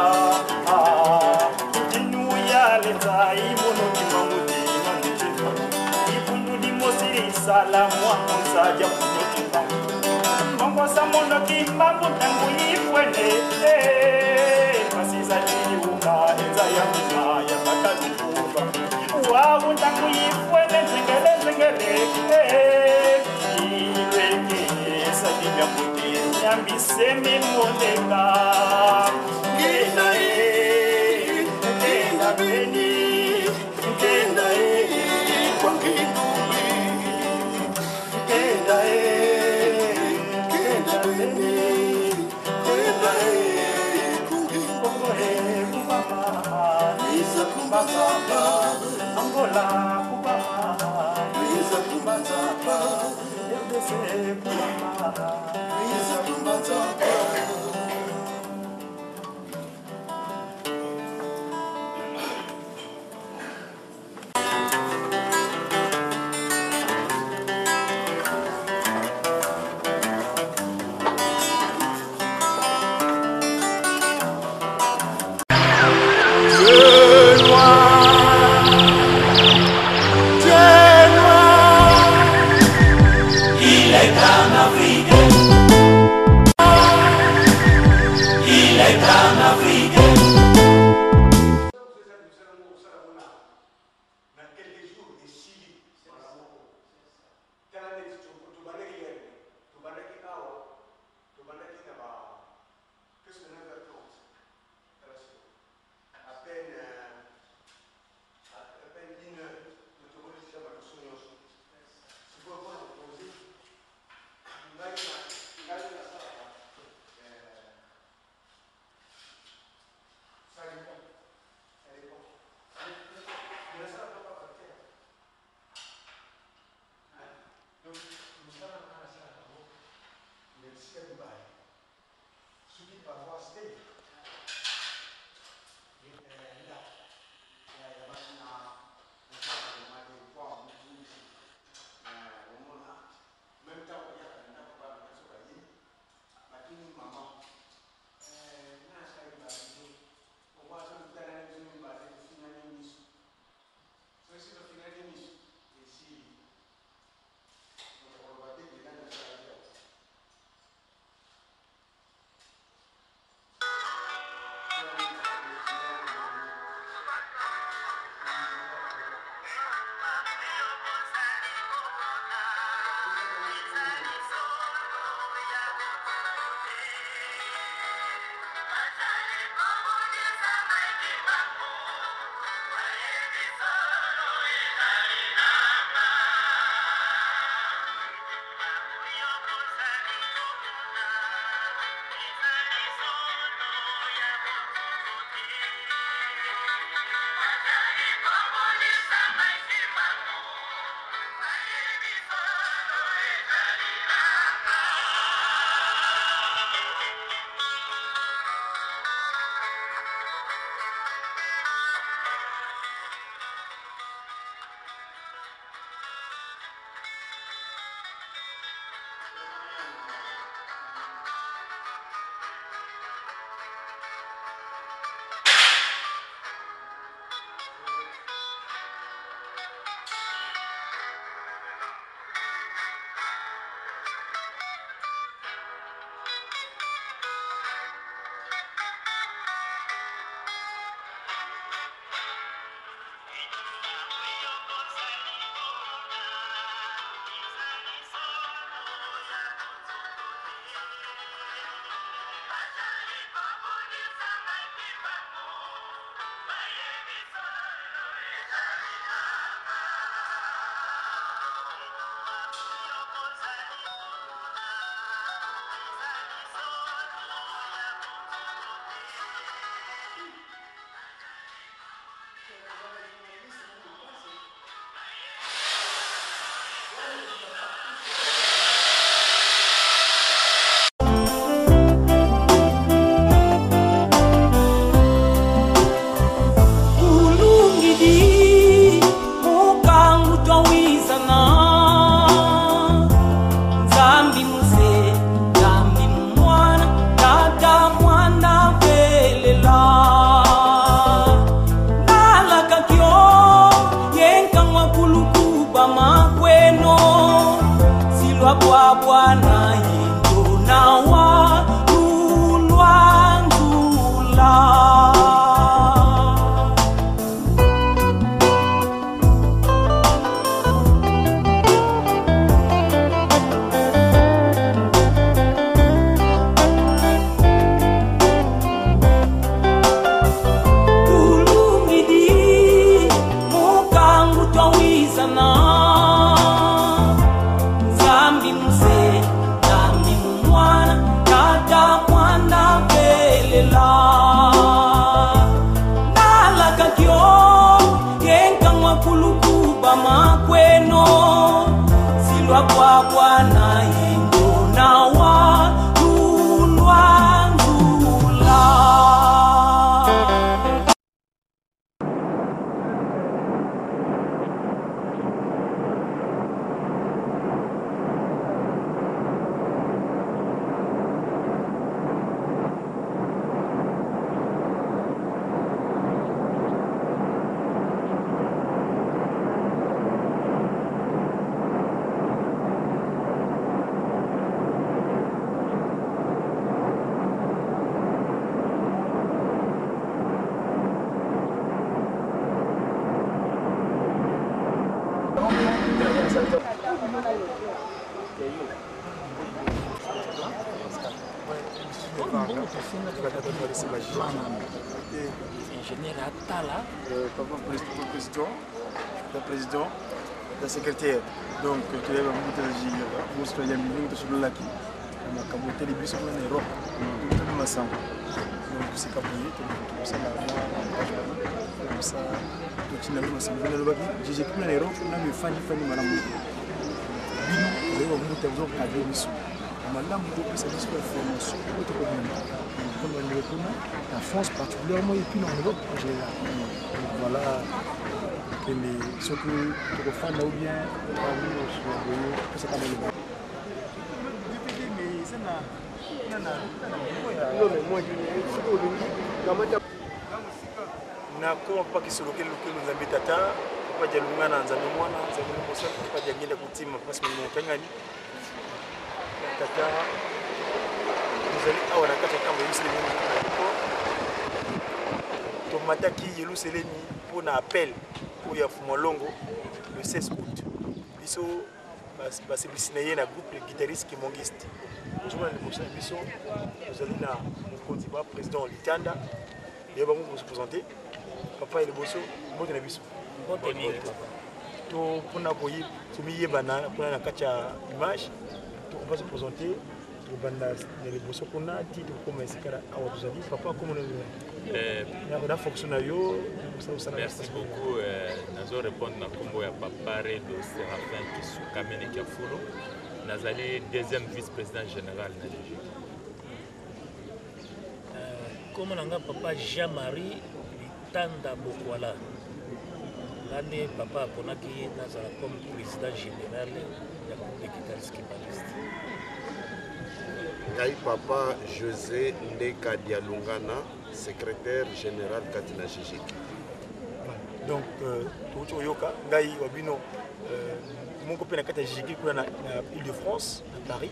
Inu ya leza imono kimangu di manuchima. kusala mwamuzaja munoki mongosa munoki mambu ntangu ifwene masiza liuka enza ya mima ya bakalukuba wawu ntangu ifwene nzengele nzengele ilwekesa libyambuti nyambisemi moneka Kenda e, kenda beni, kenda e, kwa kindumbi. Kenda e, kenda beni, kenda e, kungindumbi. Isa kumazapa, Angola kubama isa kumazapa, RDC kubama isa kumazapa. Il est un Africain. bwa bwana yinduna wa lulwanzula. Kulungidi mukangu twawizana Nzambi muse Nzambi mumwana tata mwana belela Nalakakyo yenkangwa kulukuba makweno Silwa kwa bwana yinduna wa lulwanzula. Ingénieur atala. Papa président, le président, la secrétaire. Donc toyeba moto ya mingi tosololaki na makambo etali biso kuna na Europe, totali masango. Donc sika boye tokosala mwa totinda mpe masango. Nalobaki jj kuna na Europe nano efandi fandi malamu, bino ozali bamuta ozokadre biso malamu, kopesa biso information oyo tokomema comme bandeko kuna na France particulièrement et puis na Europe en général. Donc voilà, kende soki tokofanda ou bien pesaka maloba. Nakoma papa kisolokeli lukelo Nzambe tata, papa dialungana Nzambe mwana, Nzambe mosala, papa diangenda kotima pasi molimo mokangani tata. Tozali awa na kati ya ntango Yerusalemi na tomataki Yerusalemi mpo na appel oyo ya Fumolongo le 16 août. Biso basebisi na ye na groupe de guitariste kimongiste. Ozomona liboso na biso tozali na mokonzi ba président Litanda ye bango kose présente. Papa ya liboso, mbote na biso. Mbote mingi papa. To mpona komiyebana kuna na kati ya image, tokopa se présente, tokobanda na liboso kuna ti tokokoma esika awa tozali. Papa, komona na fonction na yo? Merci beaucoup. Nazo répondre na nkombo ya papa Redo Séraphin Kisukamene Kiafulu, nazali deuxième vice-président général na GG. Kombo na nga papa Jean-Marie Litanda Bokwala. Nga nde papa aponaki nazala comme président général ya groupe de guitaristes kimbanguiste. Ngai papa José Ndeka Dialungana, secrétaire général kati na GGK. Donc touti oyoka ngai wa bino moko mpe na kati ya GGK kuna na Ile de France, na Paris,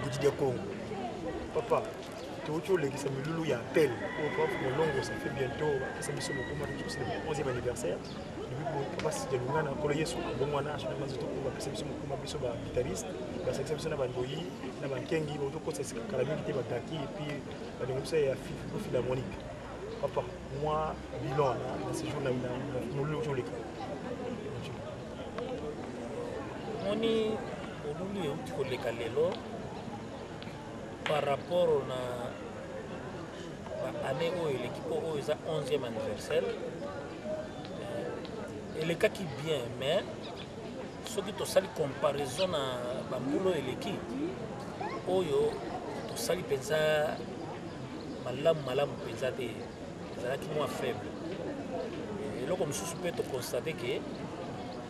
Gudi dia Congo. Papa, touti olekisa milulu ya appel oyo papa Molongo, ça fait bientôt bapesa biso mokoma le 11e anniversaire depuis papa Dialungana Nkolo Yesu abongwana asonama nzoto, oyo bapesa biso mokoma biso baguitariste, basangisa biso na bandoyi na bankengi bautokotisa esika kala mingi te, bagaki et puis balingo biso ya philharmonique. Papa, mwa bilan na séjour na molulu oti oleka? Moni molulu euti koleka lelo, par rapport na baannée oyo eleki, mpo oyo eza 11e anniversaire, elekaki bien, mais soki tosali comparaison na bambula oyo eleki, oyo tosali mpenza malamu malamu mpenza te, ezalaki mwa faible. Eloko mosusu mpe toconstate ke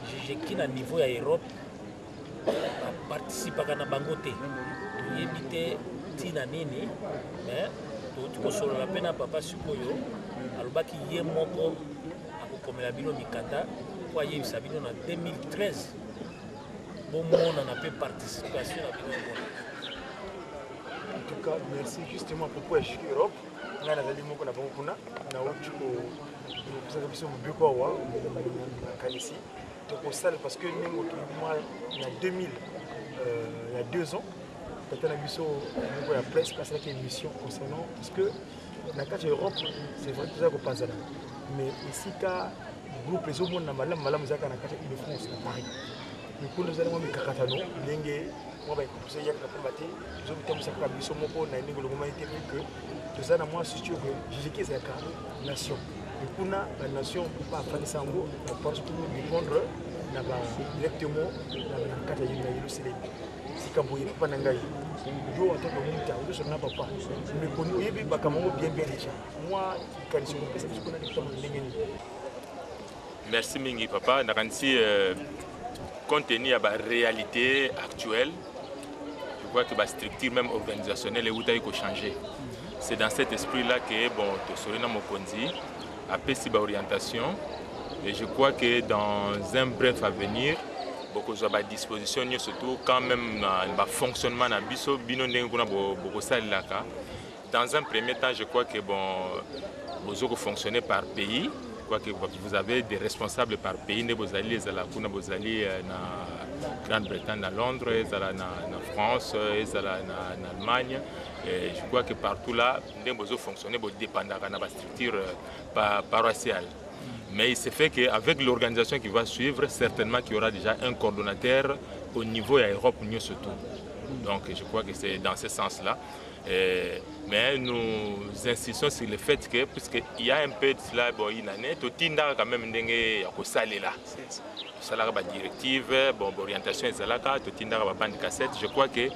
GGK na niveau ya Europe baparticipaka na bango te, toyebi te ntina nini. Mais touti kosolola mpe na papa sikoyo, alobaki ye moko akokomela bino mikanda mpo ayebisa bino na 2013. Bomonana mpe participation na bino emonana. En tout cas, merci. Justement, à propos ya Europe, ngai nazali moko na bango kuna, nauti kopesaka biso mobeko awa nakanisi tokosala parce que ndenge otoyebi mwa na 2000, il y a 2 ans, tata na biso moko ya presse asalaki émission concernant, parce que na kati ya Europe, c'est vrai, toza kopanzana, mais esika groupe ezomonana malamu malamu ezalaka na kati ya Ile France, na Paris. Mikunda ezali mwa mikakatano ndenge mwa baekoposa eyakaka, pamba te tozobitambwisa kaka biso moko na ndenge olongomani te, vu que toza na mwa structure jijiki ezalaka nation, kuna banation bafandisa yango baparce pour dépendre na ba directement na kati ya Yerusalem. Sika boye, papa na ngai, yo en tant que muta ozosala na papa mekoni, oyebi makambo yango bien bien déjà, mwa likanisi okopesa biso mpona likambo ndenge nini? Merci mingi, papa. Nakanisi, compte tenu ya baréalité actuelle, je crois que bastructure même organisationnelle eutaki kochanger. C'est dans cet esprit là que, bon, tosoli na mokonzi, apesi baorientation, et je crois que dans un bref avenir bokozwa badisposition nyonso, tout quand même na bafonctionnement na biso, bino ndenge kuna bokosalelaka. Dans un premier temps, je crois que, bon, bozo fonctionner par pays, quoi que vous avez des responsables par pays, nde bozali, ezala kuna bozali na Grande-Bretagne, na Londres, ezala na France, ezala na Allemagne. Et je crois que partout là nde bozo fonctionner, bodépendaka na bastructure paroissiale. Mais il se fait qu'avec l'organisation qui va suivre, certainement qu'il y aura déjà un coordonnateur au niveau de l'Europe surtout. Donc je crois que c'est dans ce sens-là. Mais nous insistons sur le fait que, puisqu'il y a un peu de cela, bon, une année, totinda quand même ndenge ya kosalela. Tosalaka badirective, bon, orientation ezalaka, totindaka babande cassette. Je crois que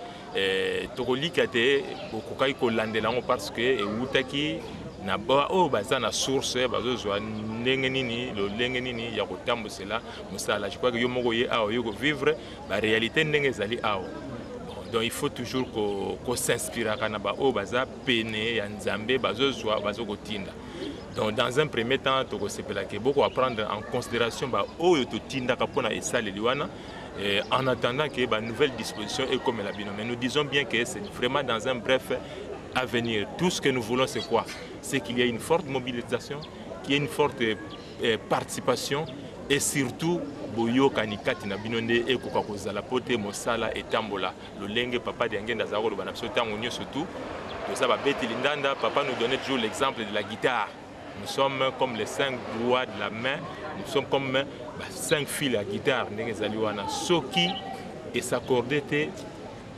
tokolika te bokokaki kolandela yango, parce que ewutaki na oyo baza na source, bazozwa ndenge nini, lolenge nini ya kotambwisela mosala. Je crois que yo moko ye awa oyo kovivre baréalité ndenge ezali awa. Donc il faut toujours kosinspiraka na baoyo baza pene ya Nzambe, bazozwa, bazokotinda. Donc dans un premier temps, tokosepelaka bokoprendre en considération baoyo totindaka mpona esaleli wana, en attendant que ba nouvelle disposition ekomela bino. Mais nous disons bien que c'est vraiment dans un bref avenir. Tout ce que nous voulons, c'est quoi? C'est qu'il y ait une forte mobilisation, qu'il y ait une forte participation et surtout boyokani kati na bino nde ekoka kozala po te mosala etambola lolenge papa Diangenda azala koloba na biso ntango nyonso. Tu toza babeteli ndanda. Papa nous donnait toujours l'exemple de la guitare: nous sommes comme les cinq doigts de la main, nous sommes comme bah, cinq fils à guitare. Ndenge ezali wana, soki esaccorde te,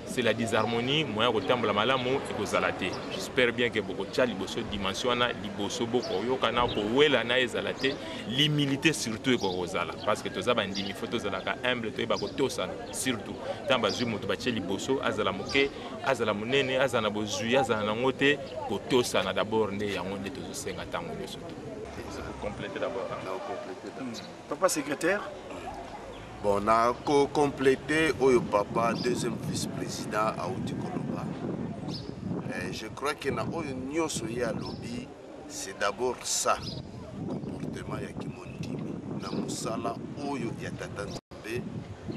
c'est la disharmonie, moyen kotambola malamu ekozala te. J'espère bien que bokotya liboso dimension wana liboso, bokoyokana, kowelana ezala te, l'humilité surtout ekokozala, parce que toza bandimi, faut tozalaka humble, toyeba kotosana, surtout ntango bazwi moto batie liboso, azala moke, azala monene, azala na bozwi, azala nango te, kotosana d'abord nde yango nde tozosenga ntango nyonso. To compléter d'abord. Papa secrétaire. Bon, na kocompléter oyo papa deuxième vice-président auti koloba, je crois que na oyo nyonso ye alobi, c'est d'abord ça, comportement ya kimondimi na mosala oyo ya tata Nzambe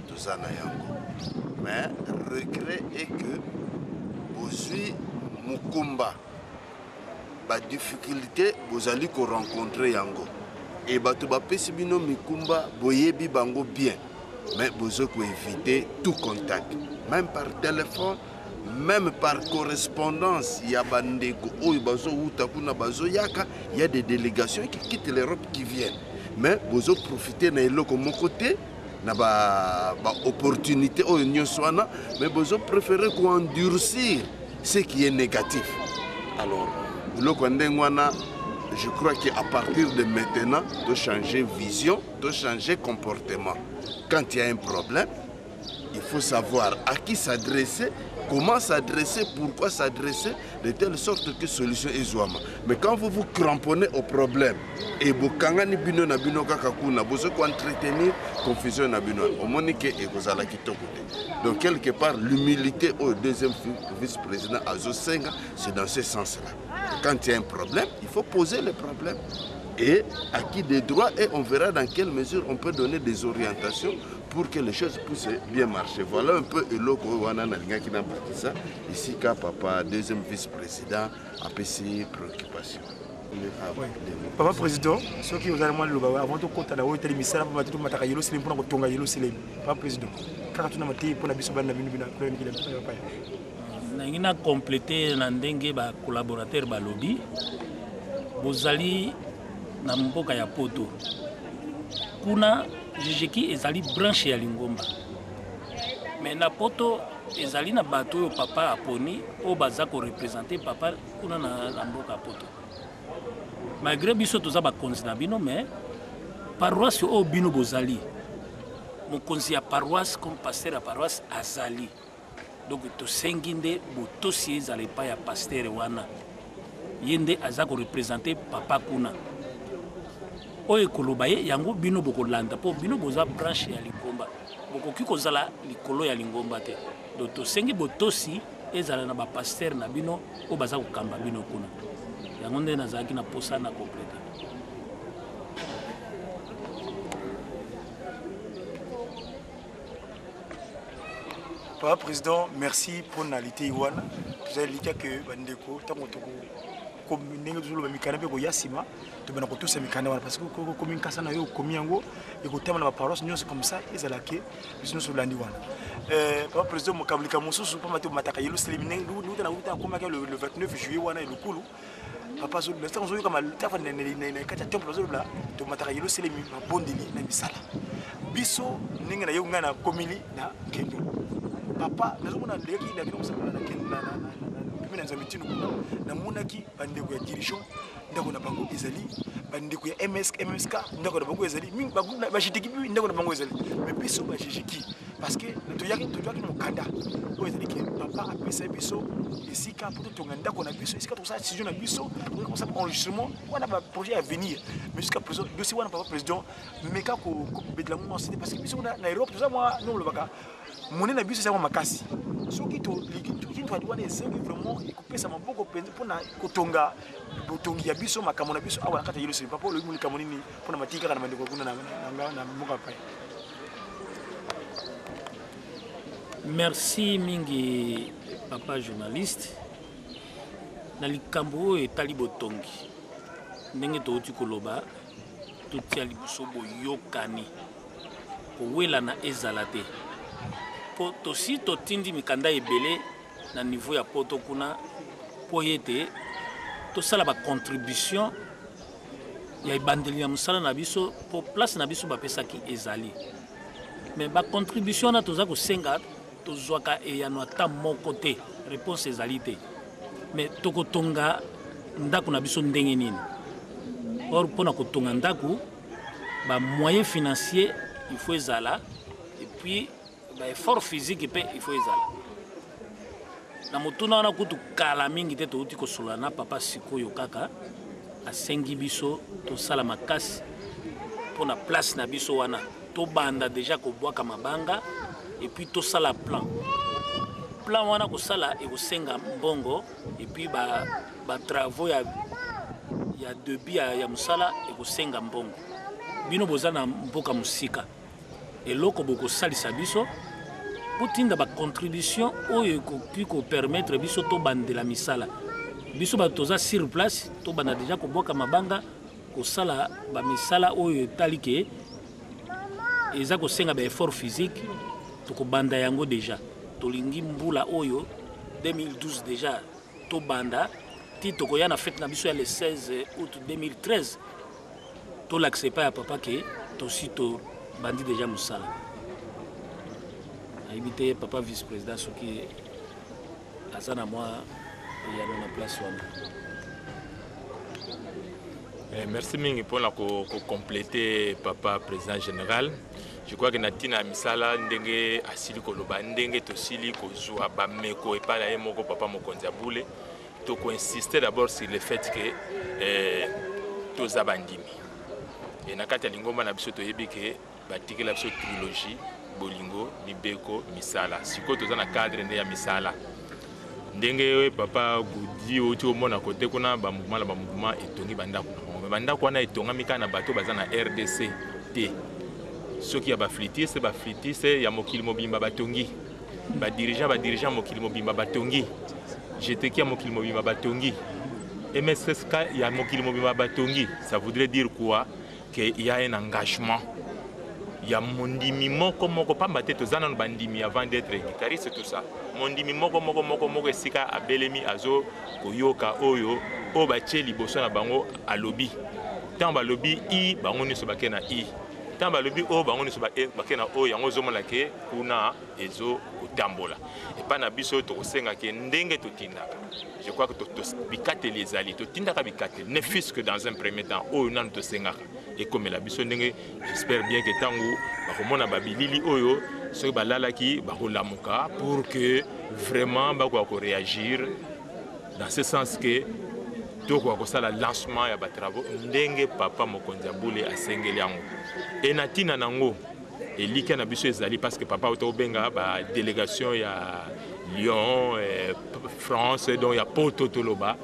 toza na yango. Mais regret est que bozwi mokumba, badifficulté bozali korencontre yango, e bato bapesi bino mikumba, boyebi bango bien, mais bozo koéviter tout contact, même par téléphone, même par correspondance ya bandeko oyo bazowuta kuna, bazoyaka. Il y a des délégations qui quittent l'Europe, qui viennent, mais bozoprofite na eloko moko te na baopportunité ba oyo nyonso wana, mais bozopréféré koendurcir ce qui est négatif. Alors eloko ya ndenge wana, je crois qu'à partir de maintenant, de changer vision, de changer comportement. Quand il y a un problème, il faut savoir à qui s'adresser, comment s'adresser, pourquoi s'adresser, de telle sorte que solution ezwama. Mais quand vous vous cramponnez au problème et bokangani bino na bino kaka kuna, bozo entretenir confusion na bino, omoni ke ekozala kitoko te. Donc quelque part, l'humilité au deuxième vice-président azosenga, c'est dans ce sens-là. Quand il y a un problème, il faut poser le problème. Et à qui des droits et on verra dans quelle mesure on peut donner des orientations pour que les choses puissent bien marcher. Voilà un peu eloko wana nalingaki nabakisa esika papa deuxième vice-président apesi préoccupation. Oui. Papa président, soki ozali mwa liloba avant tokota na oyo etali misala mpo bato tomataka Yelusalemi mpona kotonga Yelusalemi. Papa président, kaka tuna mateyi mpona biso bana na bino bino kuna mikili ya bapaya. Nalingi na complete na ndenge ba collaborateurs balobi, bozali na mboka ya poto kuna jijeki ezali branche ya lingomba me na poto ezali na bato oyo papa aponi oyo baza korepresente papa kuna na, na mboka ya poto malgré biso toza bakonzi na bino mais paroisse oyo bino bozali mokonzi ya paroisse comme pasteur ya paroisse azali donc tosengi nde botosi ezala epai ya pasteur wana ye nde aza korepresente papa kuna oyo ekoloba ye yango bino bokolanda mpo bino boza branche ya lingomba bokoki kozala likolo ya lingomba te donc tosengi botosi ezala na bapastere na bino oyo baza kokamba bino kuna yango nde nazalaki na mposa na komplete. Papa président, merci pour na liteyi wana. Tozali likia que bandeko ntango toko ndenge tozoloba mikanda mpe koya nsima tobanda kotosa mikanda wana parce que okomi nkasa na yo okomi yango ekotama na baparoisse nyonso comme ça ezala ke biso nyonso olandi wana euh, papa président mokambo likambo mosusu mpamba te omataka yelusalemi ndenge uta na uta akomaki le 29 juillet wana elukulu papa azoloba ntango ozoyoka matafa na kati ya temple azoloba tomataka yelusalemi mabondeli na misala biso ndenge na yo ngai nakomeli na kendo papa nazomona leki nakende kosala na kendo na nzambe ntino kuna namonaki bandeko ya dirigeant ndako na bango ezali bandeko ya msk msk ndako na bango ezali mingi bajiteki ndako na bango ezali mais biso bajijiki parce que toyaki tozwaki mokanda oyo ezali ke papa apesa biso esika mpo totonga ndako na biso esika tokosala studio na biso tokoki kosala enregistrement wana baprojet ya venir mais jusqu'à présent dossier wana papa président meka kobetela ngo mwasi te parce que biso na europe toza mwa ndenge olobaka monene na biso eza mwa makasi soki tolingi wana esengi vraiment ekopesa maboko mpenza mpona kotonga botongi ya biso makambo na biso awa na kati ya yelusalemi papa olobi likambo nini mpona matiki kaka na bandeko kuna na mboka paya Merci mingi papa journaliste na likambo oyo etali botongi ndenge touti koloba totia liboso boyokani kowelana ezala te mpo tosi totindi mikanda ebele na niveau ya poto kuna mpo ete tosala bacontribution ya ebandeli ya mosala na biso mpo place na biso bapesaki ezali mais bacontribution wana toza kosenga tozwaka eyano ata moko te réponse ezali te mais tokotonga ndako na biso ndenge nini or mpo na kotonga ndako bamoyen financier il faut ezala et puis baeffort physique mpe il faut ezala na motuna wana kutu kala mingi te touti kosolola na papa sikoyo kaka asengi biso tosala makasi mpo na place na biso wana tobanda deja kobwaka mabanga epuis tosala plan plan wana kosala ekosenga mbongo epuis batravaux ba ya, ya debut ya, ya mosala ekosenga mbongo bino boza na mboka mosika eloko bokosalisa biso botinda bacontribution oyo ekoki kopermettre biso tobandela misala biso bato toza sur place tobanda deja kobwaka mabanga kosala bamisala oyo etali ke eza kosenga baeffort physique tokobanda yango deja tolingi mbula oyo 2012 deja tobanda ti tokoya na fete na biso ya le 16 août 2013 tolakisa epai ya papa ke tosi tobandi deja mosala nayebi te papa vice président soki aza na mwa eyano na place wana Eh, merci mingi mpona kocomplete ko papa président général je crois que na ntina ya misala ndenge asili koloba ndenge tosili kozwa bameko epai na ye moko papa mokonzi ya bule tokoinsiste d'abord sur le fait que eh, toza bandimi e na kati ya lingomba na biso toyebi ke batikela biso trilogie bolingo mibeko misala sikoyo toza na cadre nde ya misala ndenge papa gudi outi omona kote kuna bamouvement na bamouvement etongi bandako na bango me Bandako wana etongami kaka na bato baza na RDC te. Soki ya baflitiste, baflitiste ya mokili mobimba batongi, badirigeant, badirigeant mokili mobimba batongi, GTK ya mokili mobimba batongi, MSSK ya mokili mobimba batongi. Ça voudrait dire quoi? Que y a un engagement ya mondimi moko moko, pamba te toza nano bandimi avant d'être guitariste, tout ça. Mondimi moko moko moko moko esika abelemi azo koyoka oyo oyo batie liboso na bango alobi. Ntango balobi i, bango nyonso bake na i. Ntango balobi oyo, bango nyonso bake na oyo. Yango ozomona ke kuna ezo kotambola. Epai na biso tokosenga ke ndenge totindaka, je crois que bikateli ezali, totindaka bikateli, ne fût-ce que dans un premier temps oyo nanu tosengaka ekomela biso ndenge. J'espère bien que ntango bakomona babilili oyo, soki balalaki bakolamuka pour que vraiment bakoka koréagir dans ce sens que tokoka kosala lancement ya batravaux ndenge papa mokonzi ya bule asengeli yango. E na ntina nango, elikya na biso ezali parce que papa auta kobenga badélégation ya Lyon, France, donc ya Poto toloba,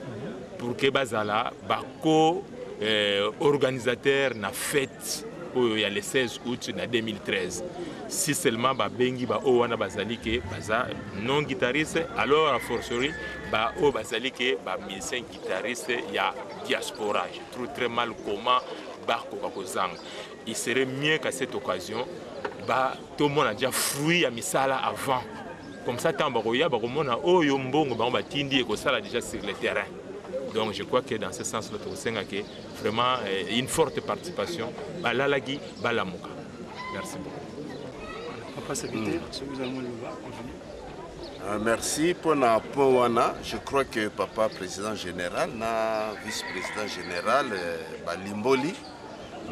pour que bazala bako organisateur na fête oyo ya le 16 août na 2013. Si seulement babengi baoyo wana bazali ke baza non guitariste, alors a fortiori baoyo bazali ke bamusicien guitariste ya diaspora, je trouve très mal comment bakoka kozanga. Il serait mieux qu'à cette occasion ba tomona déjà fruit ya misala avant, comme ça ntango bakoya bakomona oyo mbongo bango batindi ekosala déjà sur le terrain. Donc je crois que dans ce sens là tokosenga ke vraiment une forte participation. Balalaki balamuka. Merci beaucoup. Papa secrétaire, soki ozali mwa liloba, continue. Merci mpona point wana. Je crois que papa président général na vice-président général balimboli,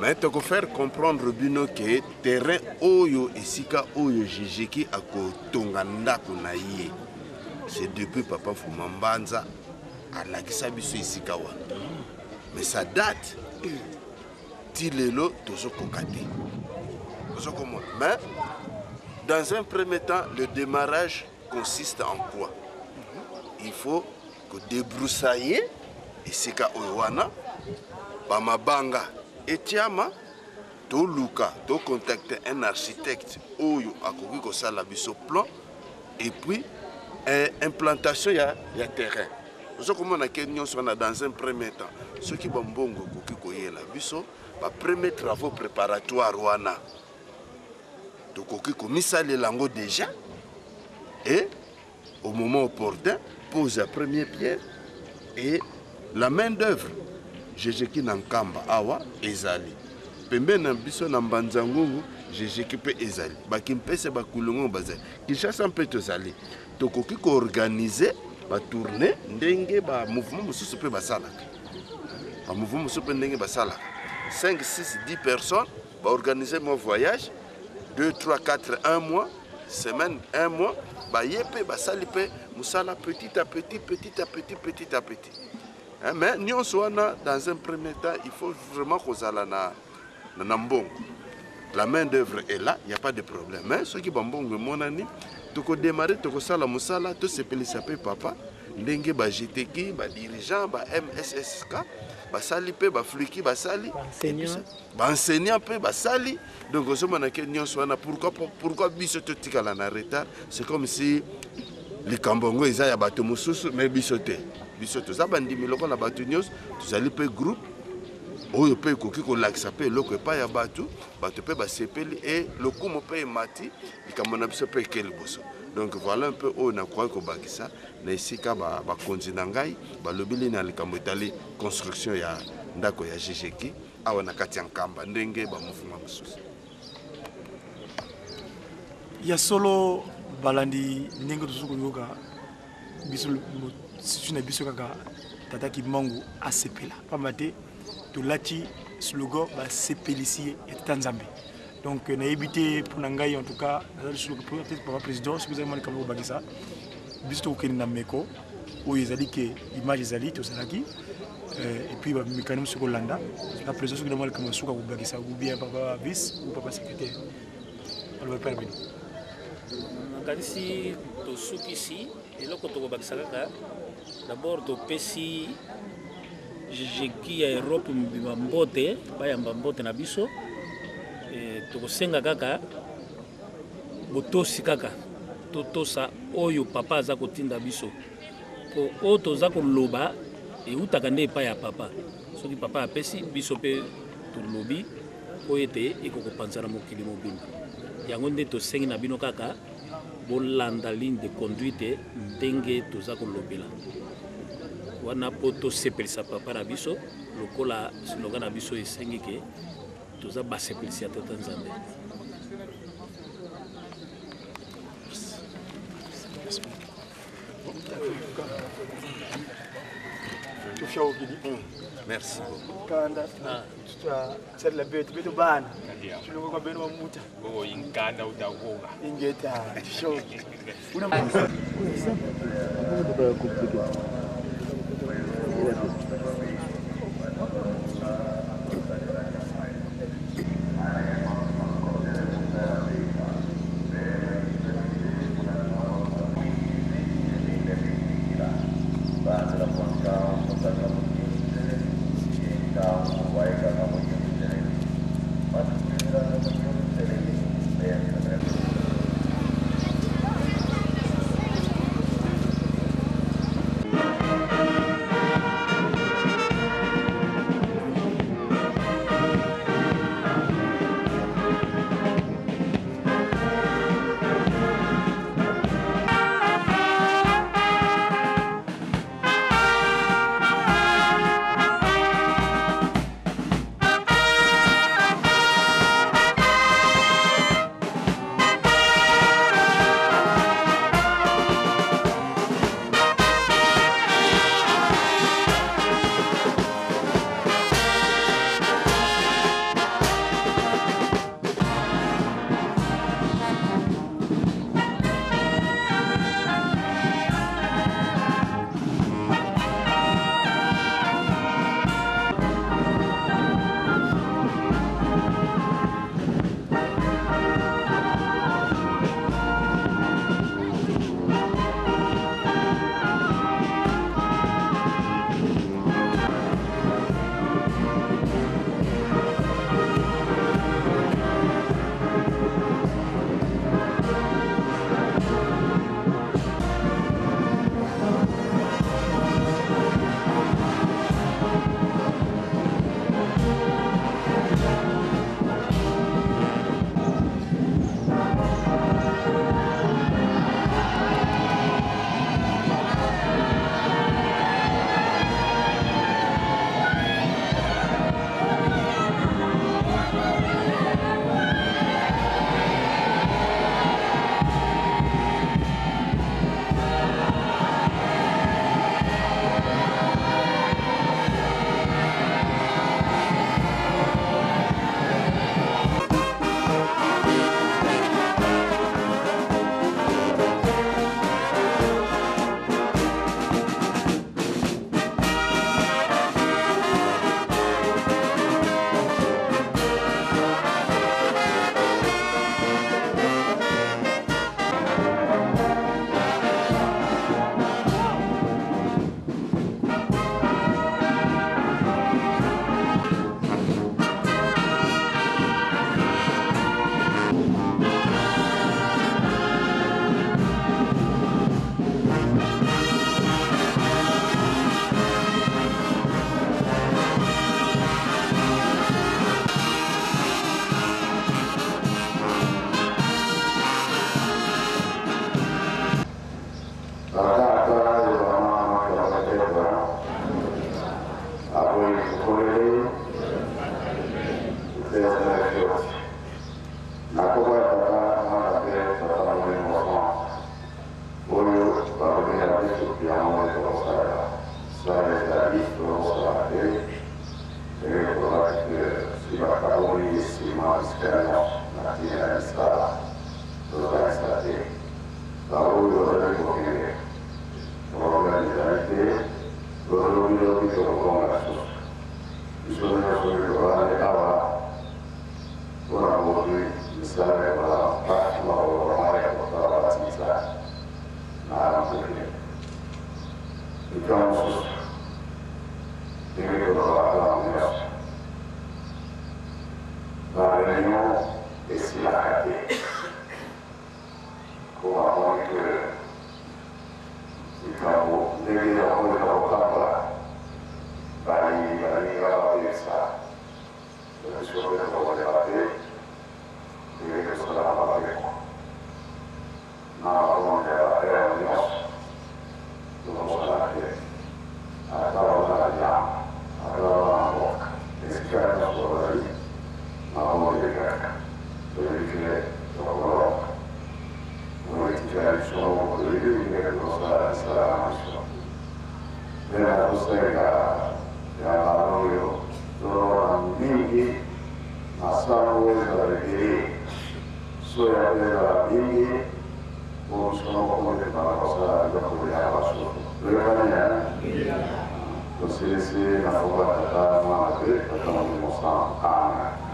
mais tokofaire comprendre bino ke terrain oyo, esika oyo Jejeki akotonga ndako na ye, c'est depuis papa Fuma Mbanza alakisa biso esika wana, mais ça date. Ti lelo tozokoka te, tozokomona. Mais dans un premier temps, le démarrage consiste en quoi? Il faut kodébroussailler esika oyo wana, bamabanga etiama, toluka tocontacte un architecte oyo akoki kosala biso plan, et puis implantation ya terrain. Ozokomona ke nyonso wana, dans un premier temps, soki bambongo ekoki koyela biso, bapremier travaux préparatoire wana tokoki komisalela yango déjà, et au moment opportun, pose la première pierre. Et la main d'œuvre Jejeki na Nkamba awa ezali pembeni na biso, na Mbanza Ngungu Jejeki mpe ezali, bakimpese bakulungungu bazali, Kinshasa mpe tozali. Tokoki koorganiser batournée ndenge bamouvement mosusu mpe basalaka, bamouvement mosusu mpe ndenge basalaka 5, 6, 10 personnes, baorganiser mwa voyage 2, 3, 4, 1 mois, semaine, 1 mois, baye mpe basali mpe mosala petit à petit, petit à petit, petit à petit. Hein, mais nyonso wana, dans un premier temps, il faut vraiment kozala na mbongo. La main d'œuvre est là, il y a pas de problème, mais soki bambongo emonani, tokodémarre, tokosala mosala, tosepelisa mpe papa ndenge bajeteki, badirigeant, ba MSSK basali mpe bafliki basali, baenseignant mpe basali. Donc ozomona ke nyonso wana, pourquoi biso totikala na retard? C'est comme si likambo yango eza ya bato mosusu, mais biso te. Biso toza bandimi lokola bato nyonso, tozali mpe groupe oyo mpe ekoki kolakisa mpe eloko epai ya bato, bato mpe basepeli e lokumu mpe emati, likambo na biso mpe eke liboso. Donc voilà un peu oyo nakoki kobakisa na esika bakonzi na ngai balobeli na likambo etali construction ya ndako ya Jejeki awa na kati ya Nkamba ndenge bamouvement mosusu. Ya solo, balandi ndenge tozoki koyoka biso situ na biso kaka tata Kimangu asepela, pamba te tolati slogan basepelisi ye ya tata Nzambe. Donc nayebi te, mpo na ngai en tout cas naza lisusu peut-être papa président, soki ezali mwa likambo kobakisa, biso tokokende na meko oyo ezali ke image ezali tozalaki, et puis bamécanisme soki kolanda na président, soki na mwa likambo suka kobakisa, ou bien papa vice ou papa secrétaire, aloba epai na bino. Nakanisi tosukisi. Eloko tokobakisa kaka, d'abord topesi Jeki ya Europe mobimba mbote, bayamba mbote na biso. E, tokosenga kaka botosi kaka totosa oyo papa aza kotinda biso po oyo toza koloba eutaka nde epai ya papa. Soki papa apesi biso mpe tolobi mpo ete ekokopanzana mokili mobimba. Yango nde tosengi na bino kaka bolanda ligne de conduite ndenge toza kolobela wana mpo tosepelisa papa na biso lokola slogan na biso esengi ke toza basepelisi ya tata Nzambe. Merci beaucoup. Kanda tsalela betu betu bana tuloko kwa benu mamuta Oh, inkanda utakoka. Ingeta shoki. Una Likambo mosusu ndenge Soya ezala mingi po biso moko komeka kosala biloko ya basusu. Toyokani ya tosilisi na kombo ya Tata, Mwana mpe Tata Molimo Santu. Amen.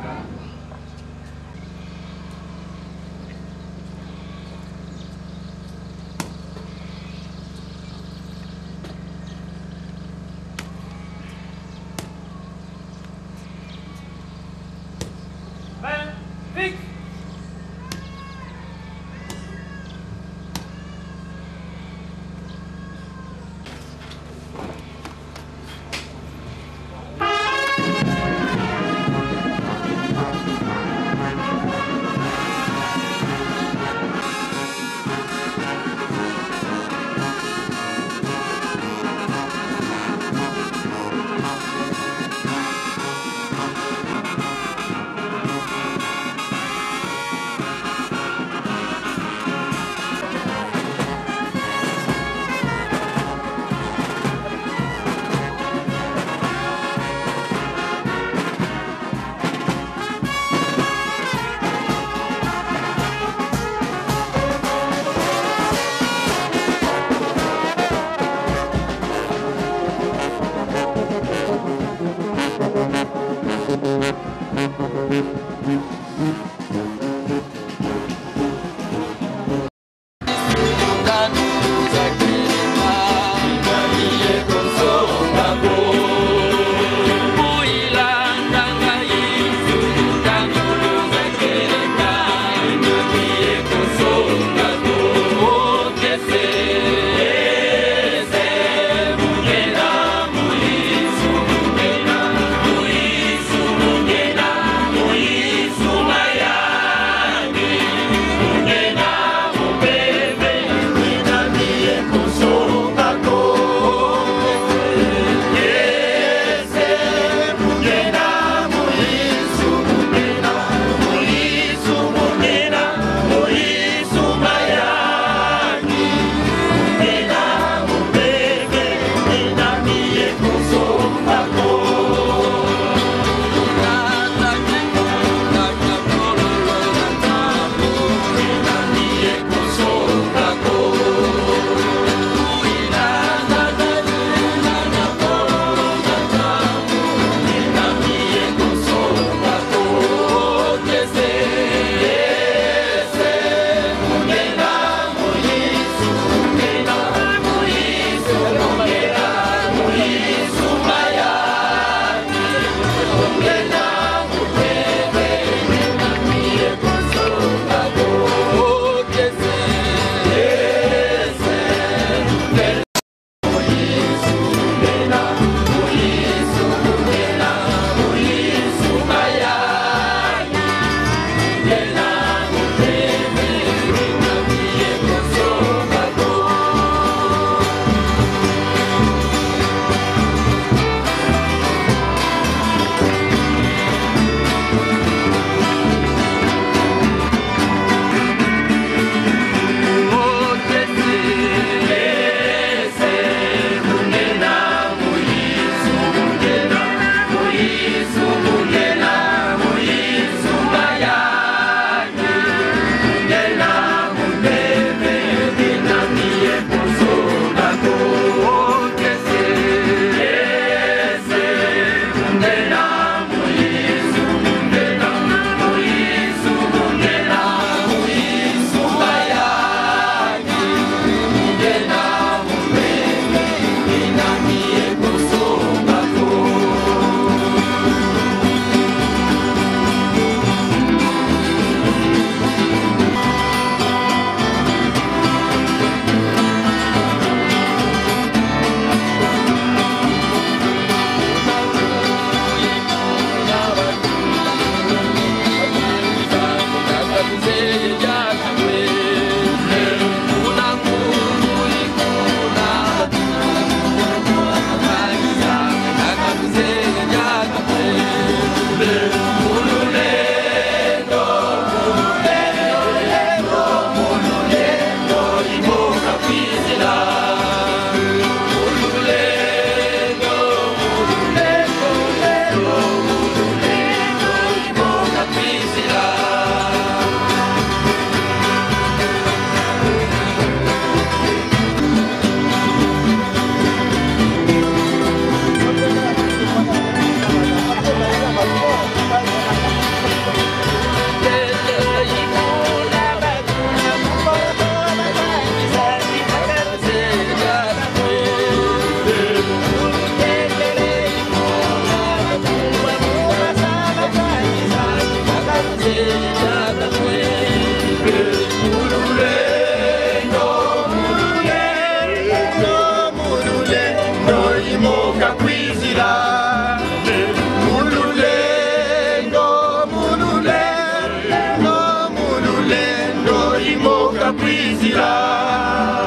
Boka Priscilla.